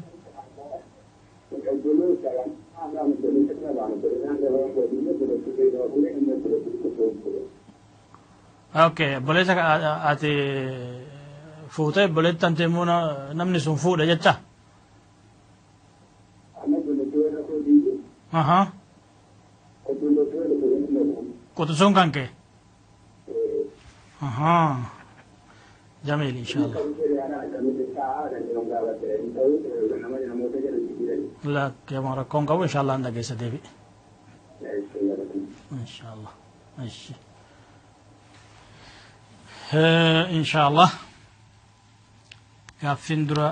Speaker 2: Okay, obboleessa ati Fuutee obboleetti tantee immoo namni sun fuudha jecha. Quxisuun kan kee. Jamiil inshallah. Lakkee rakkoon qabu inshallah hin dhageessa deebi'e. Inshallah. Ishi. Inshallah. Gaaffin dura.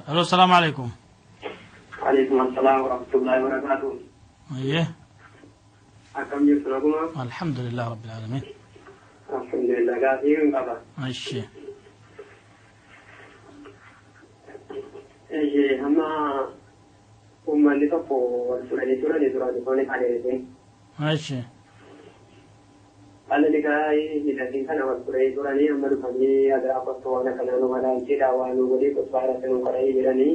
Speaker 2: Alo, salaamu alaikum.
Speaker 4: Alaikum assalam wa rahmatullahi wa barakatuh.
Speaker 2: Ayyee.
Speaker 4: Akkam jirtu naguma?
Speaker 2: Alhamdulillah rabbil alamin.
Speaker 4: Alhamdulillah gaaffii hin qaba.
Speaker 2: Ishi.
Speaker 4: Ishi hamma uummanni tokko wal fudhanii turanii duraan foon qaneesse.
Speaker 2: Ishi.
Speaker 4: Haalli gaa'ii hidhatiin kana wal fudhanii turanii amma dhufanii aadaa qottoo waan akkanaa nu malaalchidha waan nu godhee qottoo irratti nu qara'ee jedhanii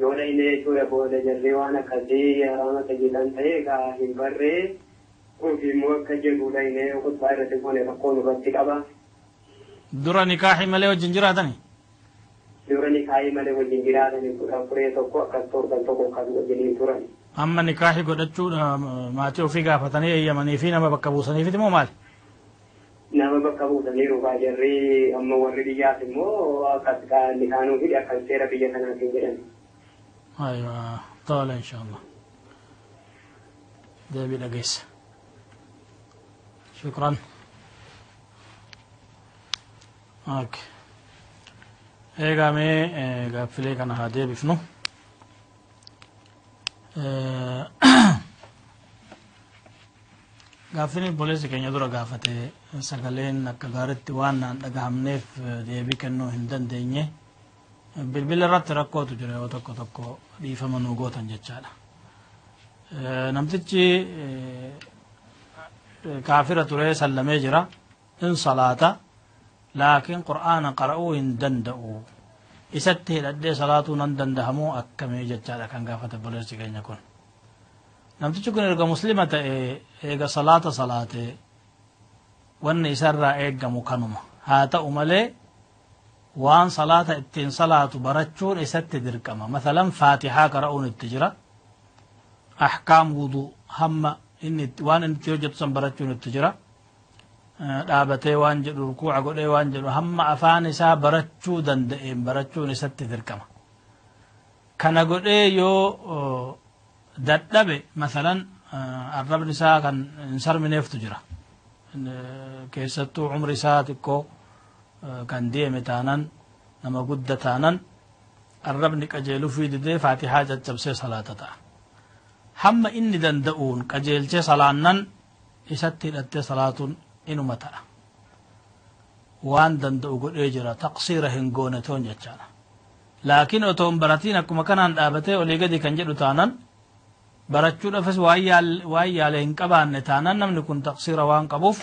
Speaker 4: yoo dhayne jechuudha booda jarree waan akkasii haraama tajaajila ta'e egaa hin barree ofii immoo akka jedhu dhayne qottoo irratti goone rakkoo nurratti qaba.
Speaker 2: Dura nikaahi malee wajjin jiraatani?
Speaker 4: Dura nikaahii malee wajjin jiraatani furee tokko akkas torban tokko kan wajjiniin turan.
Speaker 2: Amma nikaahi godhachuu maatii ofii gaafatanii eeyyamanii fi nama bakka buusaniifiti moo maali?
Speaker 4: Nama bakka buusaniiru jarri amma warri biyyaas immoo akkas nikaanuu fi akkas seera biyya kanaatiin jedhan.
Speaker 2: Aywa tola inshallah. Deebii dhageessa. Shukran. Okay. Egaa mee gaaffilee kana haa deebifnu. Gaaffiin obboleessi keenya dura gaafate sagaleen akka gaariitti waan naan dhagahamneef deebii kennuu hin dandeenye bilbila irratti rakkootu jira yoo tokko tokko dhiifama nuu gootan jechaadha. Namtichi kaafira ture sallamee jira in salaata laakiin qur'aana qara'uu hin danda'u isatti hidhadhee salaatuu nan dandahamuu akkamii jechaadha kan gaafate obboleessi keenya kun. Namtichi kun erga muslima ta'e eega salaata salaate wanni isarraa eeggamu kanuma haa ta'u malee waan salaata ittiin salaatu barachuun isatti dirqama. Masalan faatihaa qara'uun itti jira, ahkaam wuduu hamma inni waan inni itti hojjetu san barachuun itti jira, dhaabatee waan jedhu rukuuca godhee waan jedhu hamma afaan isaa barachuu danda'een barachuun isatti dirqama. Kana godhee yoo dadhabe masalan arrabni isaa kan hin sarmineeftu jira, keessattuu umri isaa xiqqoo kan deeme taanan nama gudda taanan arrabni qajeeluu didee faatihaa caccabsee salaata ta'a. Hamma inni danda'uun qajeelchee salaannan isatti hidhattee salaatuun inuma ta'a. Waan danda'u godhee jira taqsiira hin goone toon jechaadha. Laakiin otoo hin baratiin akkuma kanaan dhaabatee olii gadi kan jedhu taanan barachuudhaafis waan yaale hin qabaanne taanan namni kun taqsiira waan qabuuf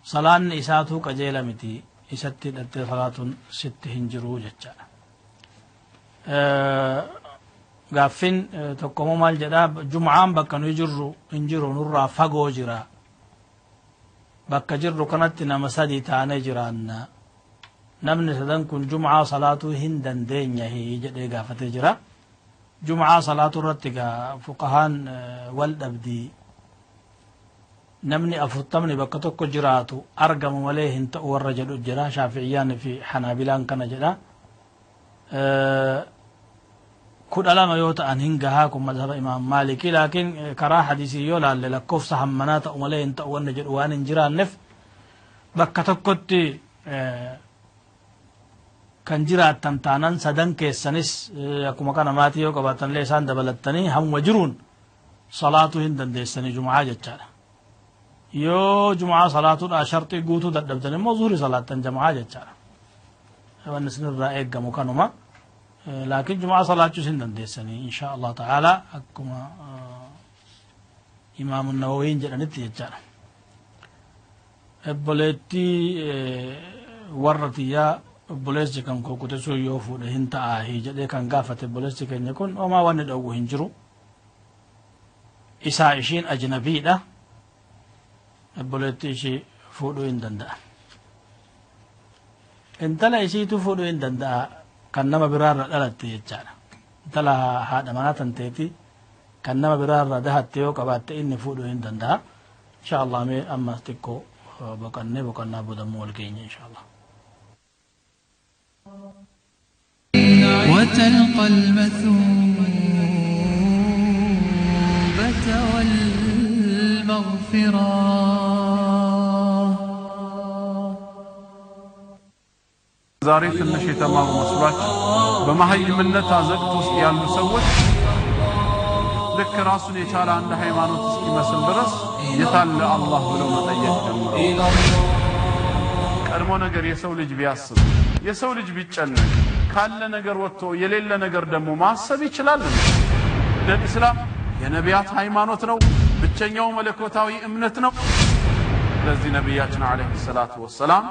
Speaker 2: salaanni isaatuu qajeela miti isatti hidhattee salaatuun sitti hin jiru jechaadha. Gaaffiin tokkomoo maal jedhaa jum'aan bakka nuyi jirru hin jiru nurraa fagoo jira. Bakka jirru kanatti nama sadi taanee jiraanna. Namni sadan kun jum'aa salaatuu hin dandeenya jedhee gaafatee jira. Jum'aa salaatuu irratti egaa fuqahaan wal dhabdii namni 40 bakka tokko jiraatu argamu malee hin ta'u warra jedhu jira. Shaafi'iyyaan fi Hanaabilaan kana jedha. 12 yoo ta'an hin gahaa kun mazhaba Imaam Maalikii laakiin karaa hadiisii yoo laalle lakkoofsa hammanaa ta'u malee hin ta'u wanni jedhu waan hin jiraanneef bakka tokkotti kan jiraattan taanan sadan keessanis akkuma kana maatii yoo qabaatanillee isaan dabalattanii hammuma jiruun salaatuu hin dandeessanii jum'aa jechaadha. Yoo jum'aa salaatuudhaa sharxii guutuu dadhabdan immoo zuhri salaattan jam'aa jechaadha. Wanni isinirraa eeggamu kanuma. Laakiin jum'aa salaachuus hin dandeessanii insha Allah ta'ala akkuma Imaamu Nawawiin jedhanitti jechaadha. Obboleettii warra tiyyaa obboleessi kan koo quxisuu yoo fuudhe hin ta'aahi jedhee kan gaafate obboleessi keenya kun homaa wanni dhowwu hin jiru. Isaa ishiin ajnabiidha. Obboleettii ishii fuudhuu hin danda'a. Intala isiitu fuudhuu hin danda'a kan nama biraarra dhalatte jechaadha. Intala haadha manaa tan teeti kan nama biraarra dahatte yoo qabaatte inni fuudhuu hin danda'a. Insha Allah mee amma xiqqoo boqannee boqonnaa boodammoo wal keenya insha Allah.
Speaker 1: وتلقى المثوبة والمغفرة.
Speaker 5: ዛሬ ትንሽ የተማሩ መስሏቸው በመሀይምነት አዘቅት ውስጥ ያሉ ሰዎች ልክ ራሱን የቻለ አንድ ሃይማኖት እስኪመስል ድረስ የታለ አላህ ብለው መጠየቅ ጀምረዋል። ቀድሞ ነገር የሰው ልጅ ቢያስብ የሰው ልጅ ቢጨነቅ ካለ ነገር ወጥቶ የሌለ ነገር ደግሞ ማሰብ ይችላል። ኢስላም የነቢያት ሃይማኖት ነው፣ ብቸኛው መለኮታዊ እምነት ነው። ስለዚህ ነቢያችን ዓለይሂ ሰላቱ ወሰላም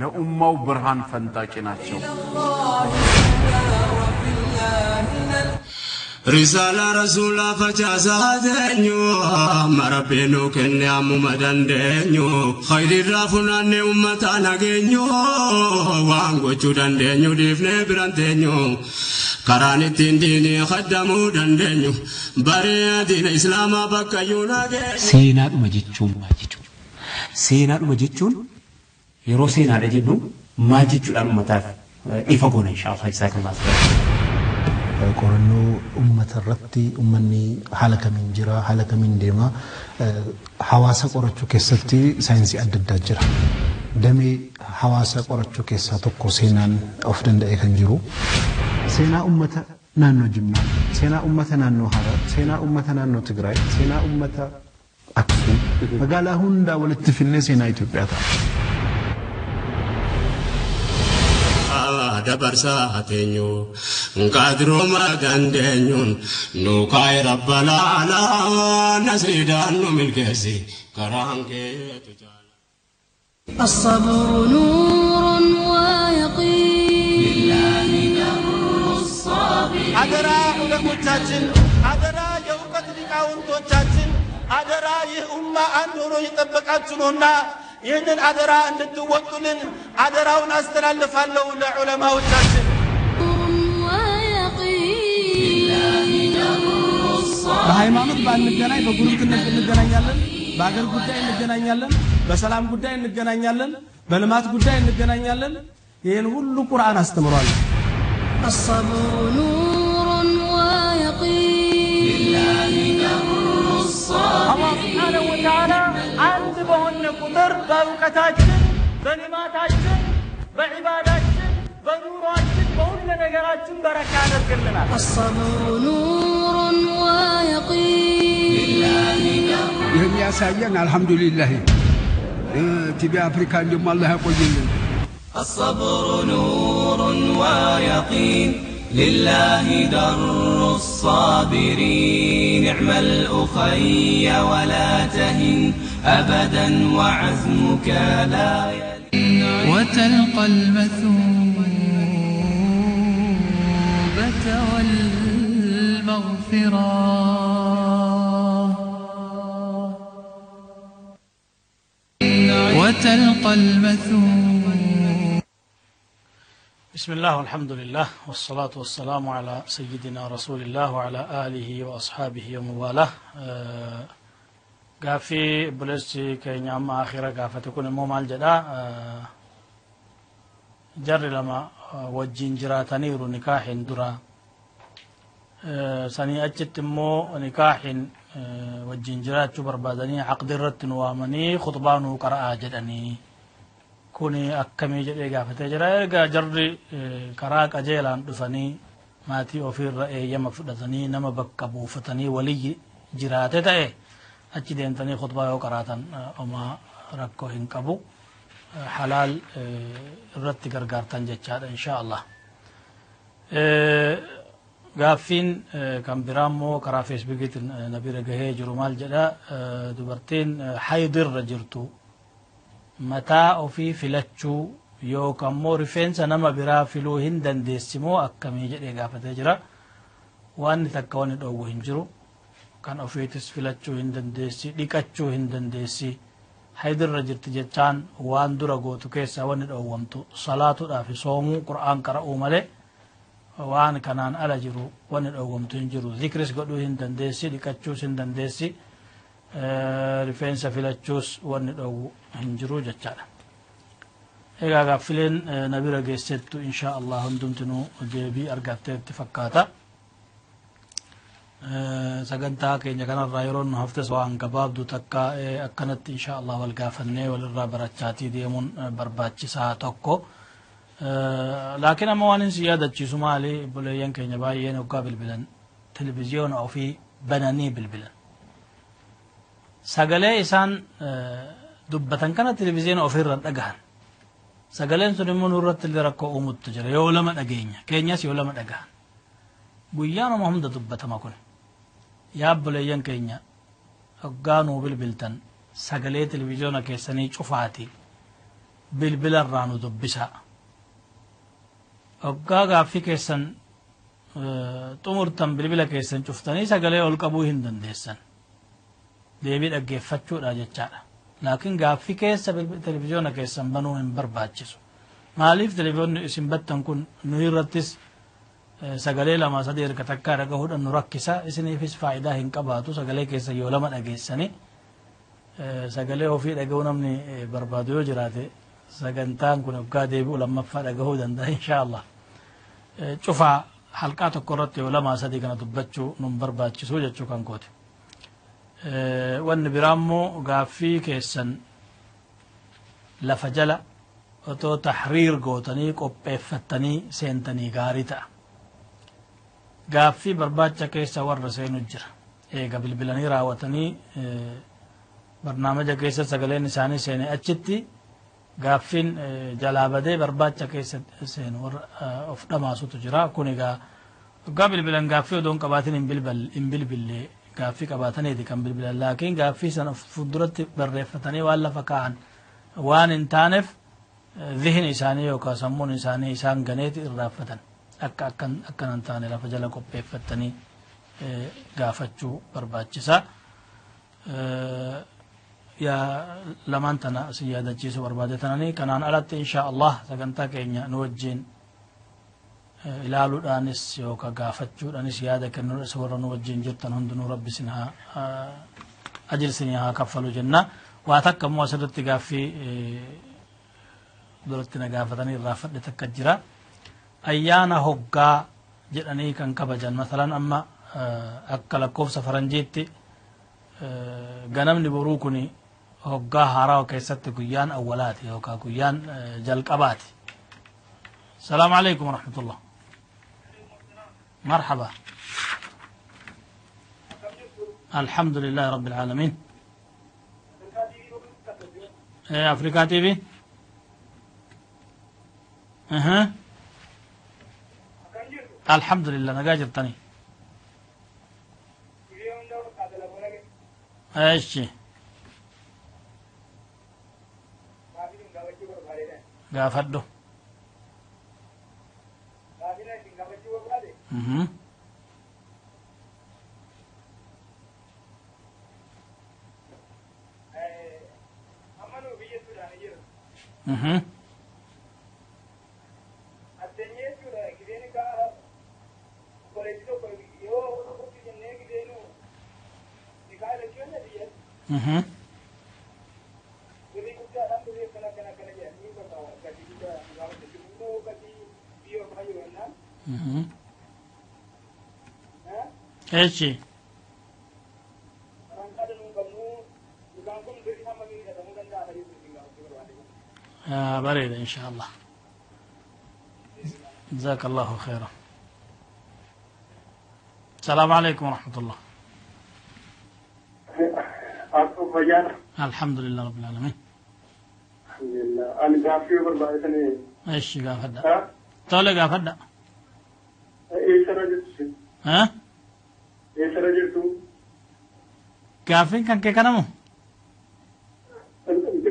Speaker 5: ለኡማው ብርሃን ፈንጣቂ ናቸው።
Speaker 6: Risala Rasula facaasaa teenyu amma Rabbiin nu kenne ammuma dandeenyu khayrirraa funaannee uummataan hageenyu waan gochuu dandeenyu dhiifnee biraan teenyu karaan ittiin diinii kaddamuu dandeenyu baree diina islaamaa bakkayyuu nageenyu.
Speaker 7: Seenaadhuma jechuun maal jechuudha? Seenaadhuma jechuun yeroo seenaadha jennu maal jechuudhaan uummataaf ifa goona inshaallah jazakallah khairan.
Speaker 8: Qorannoo uummata irratti uummanni haala kamiin jira, haala kamiin deema, hawaasa qorachuu keessatti saayinsii adda addaa jira. Damee hawaasa qorachuu keessaa tokko seenaan of danda'e kan jiru. Seenaa uummata naannoo Jimmaa, seenaa uummata naannoo Harar, seenaa uummata naannoo Tigraay, seenaa uummata Aksum, magaalaa hundaa walitti finnee seenaa Itoophiyaa ta'a.
Speaker 6: Dabarsaa teenyu qadruma dandeenyuun nu kaa'e rabbal aalaa nasriidhaan nu milkeessi karaan keetu jaala.
Speaker 9: الصبر نور ويقين
Speaker 1: لله در الصابرين
Speaker 10: አደራ ዑለሞቻችን፣ አደራ የእውቀት ሊቃውንቶቻችን፣ አደራ ይህ ኡማ አንድ ሆኖ እየጠበቃችሁ ነውና ይህንን አደራ እንድትወጡልን አደራውን አስተላልፋለሁ ለዑለማዎቻችን።
Speaker 11: በሃይማኖት ባንገናኝ በጉርብትነት እንገናኛለን፣ በአገር ጉዳይ እንገናኛለን፣ በሰላም ጉዳይ እንገናኛለን፣ በልማት ጉዳይ እንገናኛለን። ይህን ሁሉ ቁርአን አስተምሯል።
Speaker 9: الصبر نور ويقين
Speaker 1: لله در الصابرين
Speaker 10: አላህ ሱብሓነሁ ወተዓላ አንድ በሆነ ቁጥር በእውቀታችን፣ በልማታችን፣ በዒባዳችን፣ በኑሯችን፣ በሁሉ ነገራችን በረካ ያደርግልናል።
Speaker 9: الصبر نور ويقين
Speaker 1: لله در
Speaker 12: ይህም ያሳየን አልሐምዱሊላህ ቲቪ አፍሪካ ደግሞ አላህ ያቆይልን።
Speaker 1: الصبر نور ويقين لله در الصابرين نعم الأخي ولا تهن أبدا وعزمك لا يلين
Speaker 9: وتلقى المثوبة والمغفرة. وتلقى المثوبة.
Speaker 2: بسم الله والحمد لله والصلاة والسلام على سيدنا رسول الله وعلى آله وأصحابه ومن والاه. Gaaffii obboleessi keenya amma akhira gaafate kun immoo maal jedha? Jarri lama wajjin jiraataniiru nikaahin dura, sanii achitti immoo nikaahin wajjin jiraachuu barbaadanii aqdi irratti nu waamanii khutbaa nuu qara'aa jedhanii kuni akkamii jedhee gaafatee jira. Erga jarri karaa qajeelaan dhufanii maatii ofiirra eeyyama fudhatanii nama bakka buufatanii waliyyi jiraate ta'e achi deemtanii khutbaa yoo qaraatan homaa rakkoo hin qabu, halaal irratti gargaartan jechaadha insha Allah. Gaaffiin kan biraa immoo karaa feesbuukiitiin na bira gahee jiru maal jedha? Dubartiin haydirra jirtu mataa ofii filachuu yookaan immoo rifeensa nama biraa filuu hin dandeessi moo akkamii jedhee gaafatee jira. Waan takka wanni dhoowwu hin jiru. Kan ofiitis filachuu hin dandeessi, dhiqachuu hin dandeessi. Haydirra jirti jechaan waan dura gootu keessaa wanni dhoowwamtu salaatuudhaa fi soomuu, qur'aan qara'uu malee waan kanaan ala jiru wanni dhoowwamtu hin jiru. Zikris godhuu hin dandeessi, dhiqachuus hin dandeessi, rifeensa filachuus wanni dhoowwu hin jiru jechaadha. Egaa gaaffileen na bira geessettu insha Allah hundumtinuu deebii argatteetti fakkaata. Sagantaa keenya kanarraa yeroo nu haftes waan gabaabdu takka akkanatti insha Allah wal gaafannee walirraa barachaatii deemuun barbaachisaa tokko. Laakiin amma waan hin si yaadachiisu maali, obboleeyyan keenya baay'een hoggaa bilbilan televiziyoona ofii bananii bilbilan. Sagalee isaan dubbatan kana televiziyoona ofiirra dhagahan. Sagaleen sun immoo nurratti illee rakkoo uumuttu jira, yoo lama dhageenya keenyas yoo lama dhagahan. Guyyaanuma hunda dubbatama kun. Yaa obboleeyyan keenya, hoggaa nuu bilbiltan sagalee televiziyoona keessanii cufaati bilbilarraa nu dubbisaa. Hoggaa gaaffii keessan xumurtan bilbila keessan cuftanii sagalee ol qabuu hin dandeessan. Deebii dhaggeeffachuudha jechaadha. Laakiin gaaffii keessa televiziyoona keessan banuu hin barbaachisu. Maaliif televiziyoonni isin battan kun nu irrattis sagalee lama sadii erga takkaa dhagahuudhaan nu rakkisa, isiniifis faayidaa hin qabaatu. Sagalee keessa yoo lama dhageessanii sagalee ofii dhagahuu namni barbaadu yoo jiraate sagantaan kun hoggaa deebi'u lammaffaa dhagahuu danda'a insha Allah. Cufaa halqaa tokko irratti yoo lama sadii kana dubbachuu nun barbaachisu jechuu kan kooti. Wanni biraa immoo gaaffii keessan lafa jala otoo tahriir gootanii qopheeffattanii seentanii gaarii ta'a. Gaaffii barbaacha keessa warra seenu jira. Eega bilbilanii raawwatanii barnaamaja keessa sagaleen isaanii seene achitti gaaffiin jalaa badee barbaacha keessa seenu warra of dhamaasutu jira. Kun egaa hoggaa bilbilan gaaffii odoo hin qabaatin hin bilbille, gaaffii qabaataniiti kan bilbilan. Laakiin gaaffii sana of fuulduratti barreeffatanii waan lafa kaa'an waan hin taaneef zihni isaanii yookaan sammuun isaanii isaan ganeeti irraanfatan. Akka akkana hin taane lafa jala qopheeffatanii gaafachuu barbaachisa. Yaa lamaan tana si yaadachiisuu barbaade tananii. Kanaan alatti insha Allah sagantaa keenya nu wajjin ilaaluudhaanis yookaan gaafachuudhaanis yaada kennuudhaanis warra nu wajjin jirtan hundinuu rabbi isin haa ajir isinii haa kaffalu jenna. Waa takka immoo asirratti gaaffii duratti na gaafatanii irraa fadhe takka jira. Ayyaana hoggaa jedhanii kan kabajan, masalan amma akka lakkoofsa faranjiitti ganamni boruu kun hoggaa haarawaa keessatti guyyaan awwalaati yookaan guyyaan jalqabaati. Salaamu alaikum warahmatullah. Marhaba. Alhamdulillahi rabbil aalamiin. Afrikaa TV. Alhamdulillah, nagaa jirtanii. Eeshi. Gaafadhu. Eeshi. Bareeda insha Allah. جزاك الله خيرا. السلام عليكم ورحمة الله. الحمد لله رب العالمين.
Speaker 4: الحمد لله. أنا قافي بربعتني.
Speaker 2: إيش قافدا؟ طالع قافدا.
Speaker 4: إيش رجلت؟
Speaker 2: ها؟
Speaker 4: إيش رجلتو؟
Speaker 2: قافين كان كي كنمو؟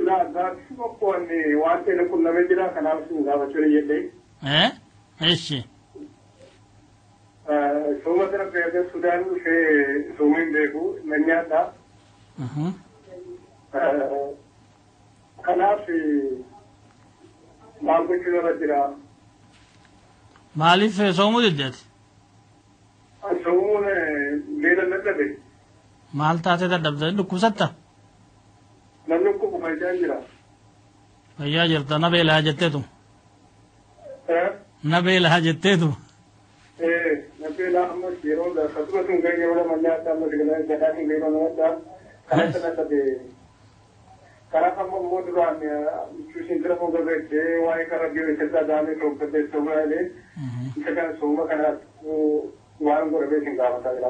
Speaker 4: لا قافي مقواني وانتي لكل نمجرا كنامسو قافتوري يدي.
Speaker 2: إيه؟ إيش؟
Speaker 4: سوما ترى في السودان في سومين بيكو من ياتا. Kanaaf maal gochuu irra jira?
Speaker 2: Maaliif soomuu diddeeti?
Speaker 4: Soomuun beela dadhabe.
Speaker 2: Maal taatee dadhabde dhukkubsatta?
Speaker 4: Namni dhukkubu fayyaan jira.
Speaker 2: Fayyaa jirta na beelaa jetteetu. Na beelaa jetteetu.
Speaker 4: Na beelaa ammas yeroo kasuma sun gahee yeroo lama nyaadha ammas gadhaa sun yeroo nyaadha karaa sana tabe karaa amma immoo duraan cuusin dura moo gabeessee waa'ee karaa biyya keessaa daamee toobbatee soomaalee isa kana sooma kanaaf waan godhamee isin gaafataa jira.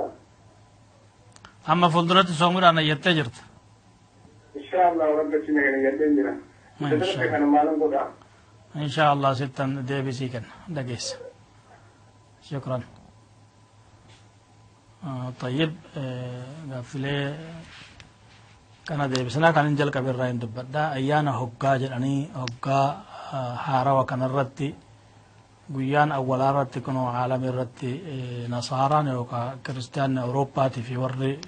Speaker 2: Amma fuulduratti soomuudhaan ayyattee jirta.
Speaker 4: Inshaallah rabbi na ayyadhee jira. Isa kana maalan godhaa?
Speaker 2: Inshaallah sittan deebisii kenna dhageessa. Shukran. طيب gaaffilee kana deebisnaa kan hin jalqabe irraa hin dubbadha. Ayyaana hoggaa jedhanii hoggaa haarawa kanarratti guyyaan awwalaa irratti kunoo aalama irratti nasaaraan yookaan kiristaanni Awurooppaatii fi warri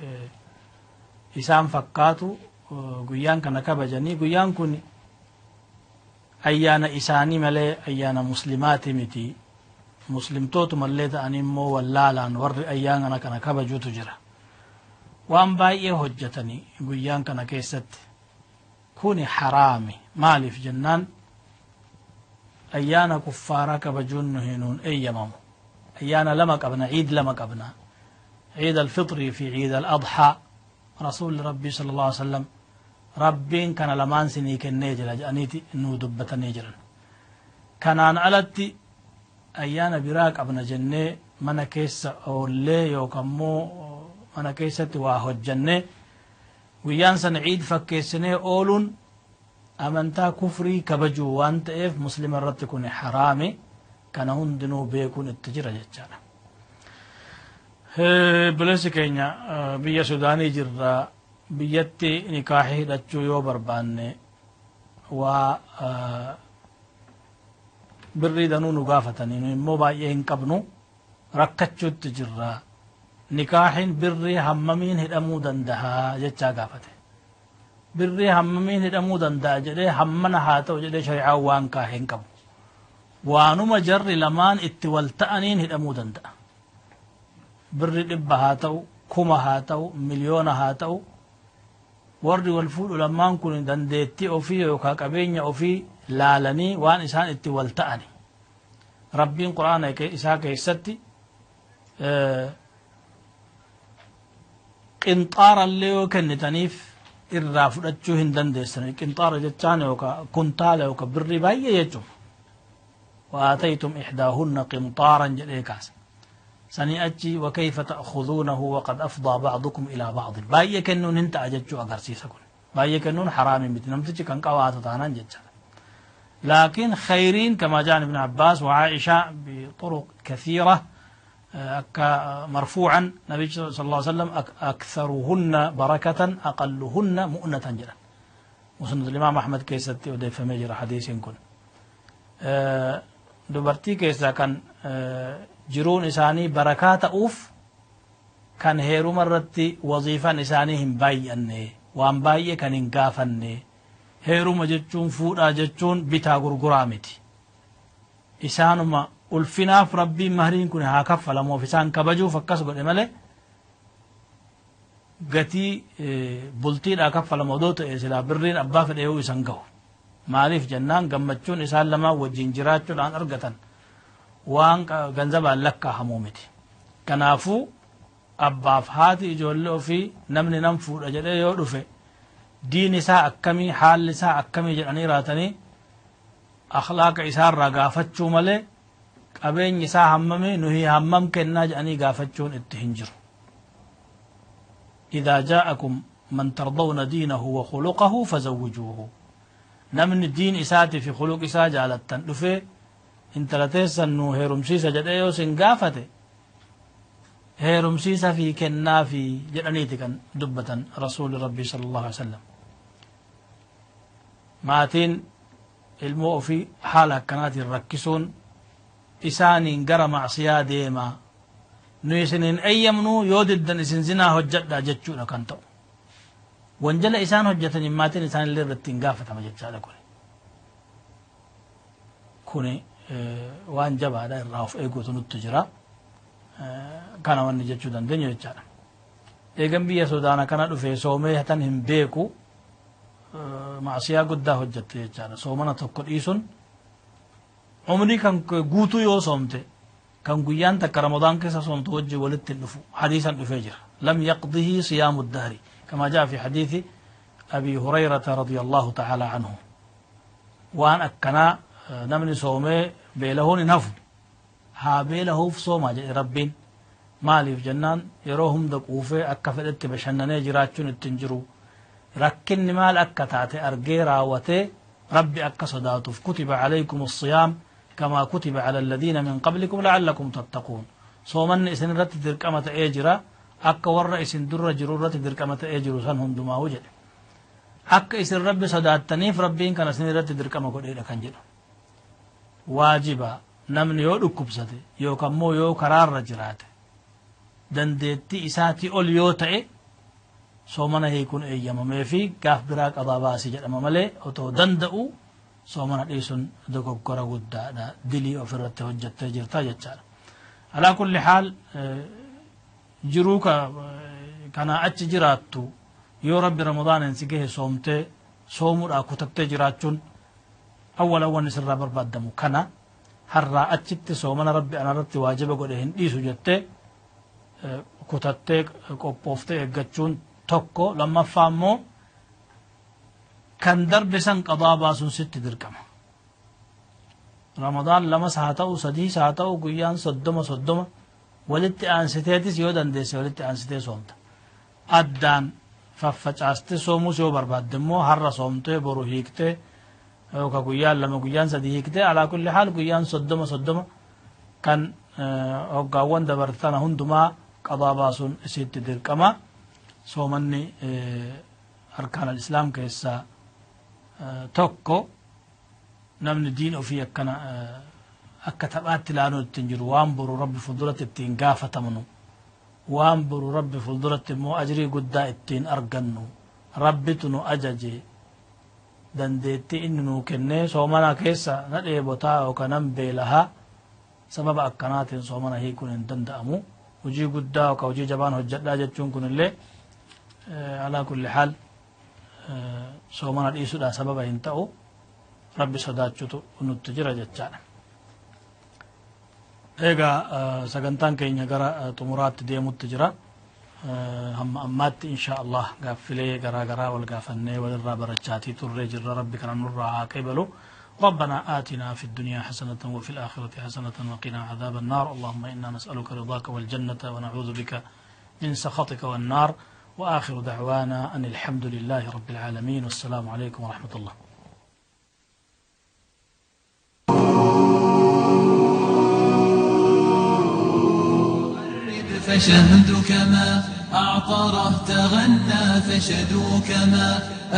Speaker 2: isaan fakkaatu guyyaan kana kabajanii guyyaan kun ayyaana isaanii malee ayyaana muslimaati miti. Muslimtootumallee ta'anii immoo wallaalaan warri ayyaana kana kabajuutu jira. Waan baay'ee hojjetanii guyyaan kana keessatti kuni haraami. Maaliif jennaan ayyaana kuffaaraa kabajuun nu hinuun eeyyamamu. Ayyaana lama qabna, ciid lama qabna, ciid alfixrii fi ciid aladxaa. Rasuulli rabbii sala allahu alai wasallam rabbiin kana lamaan sinii kennee jira jedhaniiti nuu dubbatanii jiran. Kanaan alatti ayyaana biraa qabna jennee mana keessa oollee yookaan immoo mana keessatti waa hojjannee guyyaan sana ciid fakkeessinee ooluun amantaa kufrii kabajuu waan ta'eef muslima irratti kun haraami. Kana hundinuu beekuun itti jira jechaadha. Bileessi keenya biyya Sudaanii jirra. Biyyatti nikaahii hidhachuu yoo barbaanne waa birrii danuu nu gaafatanii nu immoo baay'ee hin qabnu rakkachuutti jirra. Nikaahiin birrii hammamiin hidhamuu danda'a jechaa gaafate. Birrii hammamiin hidhamuu danda'a jedhee hammana haa ta'u jedhee shari'aan waan kaa'e hin qabu. Waanuma jarri lamaan itti wal ta'aniin hidhamuu danda'a. Birri 100 haa ta'u, 1000 haa ta'u, 1,000,000 haa ta'u, warri wal fuudhu lamaan kun dandeettii ofii yookaan qabeenya ofii laalanii waan isaan itti wal ta'ani. Rabbiin Qur'aana isaa keessatti qinxaara illee yoo kennitaniif irraa fudhachuu hin dandeessan. Qinxaara jechaan yookaan kuntaala yookaan birrii baay'ee jechuudha. وآتيتم إحداهن قنطارا jedhee kaasa. Sanii achi وكيف تأخذونه وقد أفضى بعضكم إلى بعض. Baay'ee kennuun hin ta'a jechuu agarsiisa kun. Baay'ee kennuun haraami miti. Namtichi kan qabaatu taanaan jechaadha. لكن خيرين كما جاء ابن عباس وعائشة بطرق كثيرة مرفوعا النبي صلى الله عليه وسلم أكثرهن بركة أقلهن مؤنة جدا. مسند الإمام أحمد كيستي وديف مجرى حديث كن. dubartii keessaa kan jiruun isaanii barakaa ta'uuf kan heeruma irratti waziifaan isaanii hin baay'anne, waan baay'ee kan hin gaafanne. Heeruma jechuun fuudhaa jechuun bitaa gurguraa miti. Isaanuma ulfinaaf rabbiin mahriin kun haa kaffalamuuf isaan kabajuuf akkas godhe malee gatii bultiidhaa kaffalamu odoo ta'e silaa birriin abbaa fedhe yoo isan gahu. Maaliif jennaan gammachuun isaan lamaan wajjin jiraachuudhaan argatan waan ganzabaan lakkaa'amuu miti. Kanaafuu abbaaf haati ijoollee ofii namni nam fuudha jedhee yoo dhufe diin isaa akkamii haalli isaa akkamii jedhanii raatanii akhlaaqa isaarraa gaafachuu malee qabeenyi isaa hammamii nuyi hammam kennaa jedhanii gaafachuun itti hin jiru. إذا جاءكم من ترضون دينه وخلقه فزوجوه. Namni diin isaatii fi khuluq isaa jaalattan dhufee intala teessan nu heerumsiisa jedhee yoo sin gaafate heerumsiisa fi kennaa fi jedhaniiti kan dubbatan rasuulli rabbii sallallahu alaihi wasallam. Maatiin ilmoo ofii haala akkanaatiin rakkisuun isaaniin gara macsiyaa deemaa nu isiniin eeyyamnu yoo diddan isin zinaa hojjedhaa jechuudha kan ta'u. Wanjala isaan hojjetaniin maatiin isaanillee irratti hin gaafatama jechaadha. Kuni waan jabaadha, irraa of eeguutu nutti jira. Kana wanni jechuu dandeenyu jechaadha. Eegan biyya Sudaana kana dhufee soomee hatan hin beeku, macsiyaa guddaa hojjette jechaadha. Soomana tokko dhiisuun umrii kan guutuu yoo soomte kan guyyaan takka Ramadaan keessa soomtu wajji walitti hin dhufu. Hadiisan dhufee jira. Lam yaqdihi siyaamu dahri kama jaa fi hadiisi Abi Hurayrata radiyallahu ta'ala anhu. Waan akkanaa namni soomee beelahuun hin hafu. Haa beelahuuf soomaa jedhe Rabbiin. Maaliif jennaan yeroo hunda quufee akka fedhetti bashannanee jiraachuun ittiin jiru. Rakkinni maal akka taate argee raawwatee Rabbi akka sodaatuuf kutiba alaykum as-siyaam kamaa kutiba ala alladhiina min qablikum la'allakum tattaquun. Soomanni isin irratti dirqama ta'ee jira akka warra isin durra jiru irratti dirqama ta'ee jiru san hundumaa'u jedhe. Akka isin Rabbi sodaattaniif Rabbiin kana isin irratti dirqama godheedha kan jedhu. Waajiba namni yoo dhukkubsate yookaan immoo yoo karaarra jiraate dandeettii isaatii ol yoo ta'e soomana hiikuun eeyyamamee fi gaaf biraa qadaa baasii jedhama malee otoo danda'u soomana dhiisuun dogoggora guddaadha. Dilii ofirratti hojjettee jirta jechaadha. Alaa kulli haal jiruu kanaa achi jiraattu yoo Rabbi Ramadaaniin si gahe soomtee soomuudhaa kutattee jiraachuun awwal awwan sirraa barbaadamu kana har'aa achitti soomana Rabbi anarratti waajiba godhe hin dhiisu jettee kutattee qophooftee eeggachuun tokko. Lammaffaa immoo kan darbe san qadaa baasuun sitti dirqama. Ramadaan lamas haa ta'u sadiis haa ta'u guyyaan 30 30 walitti aansiteetis yoo dandeesse walitti aansitee soomta. Addaan faffacaaste soomuus yoo barbaadde immoo har'a soomtee boru hiiktee yookaan guyyaan 2 guyyaan 3 hiiktee alaa kulli haal guyyaan 30 30 kan hoggaawwan dabartana hundumaa qadaa baasuun isitti dirqama. Soomanni arkaan al-islaam keessaa tokko. Namni diin ofii akkana akka taphaatti ilaaluun ittiin jiru waan boru Rabbi fuulduratti ittiin gaafatamnu, waan boru Rabbi fuulduratti immoo ajrii guddaa ittiin argannu, Rabbitu nu ajaje dandeettii inni nuu kennee soomana keessa na dheebotaa yookaan nan beelahaa sababa akkanaatiin soomana hiikuun hin danda'amu. Hojii guddaa yookaan hojii jabaan hojjedhaa jechuun kunillee alaa kulli haal soomana dhiisuudhaan sababa hin ta'u. Rabbi sodaachuutu nutti jira jechaadha. Egaa sagantaan keenya gara xumuraatti deemutti jira. Hamma ammaatti insha Allah gaaffilee garaa garaa wal gaafannee walirraa barachaatii turree jirra. Rabbi kana nurraa haa qeebalu. ربنا آتنا في الدنيا حسنة وفي الآخرة حسنة وقنا عذاب النار. اللهم إنا نسألك رضاك والجنة ونعوذ بك من سخطك والنار. وآخر دعوانا أن الحمد لله رب العالمين، والسلام عليكم ورحمة الله.
Speaker 9: فشهدك ما أعطره تغنى فشدوك ما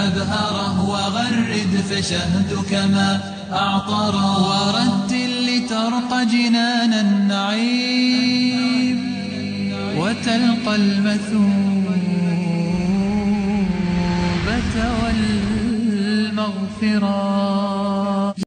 Speaker 9: أبهره وغرد فشهدك ما أعطره ورتل لترق جنان النعيم وتلقى المثوبة والمغفرة.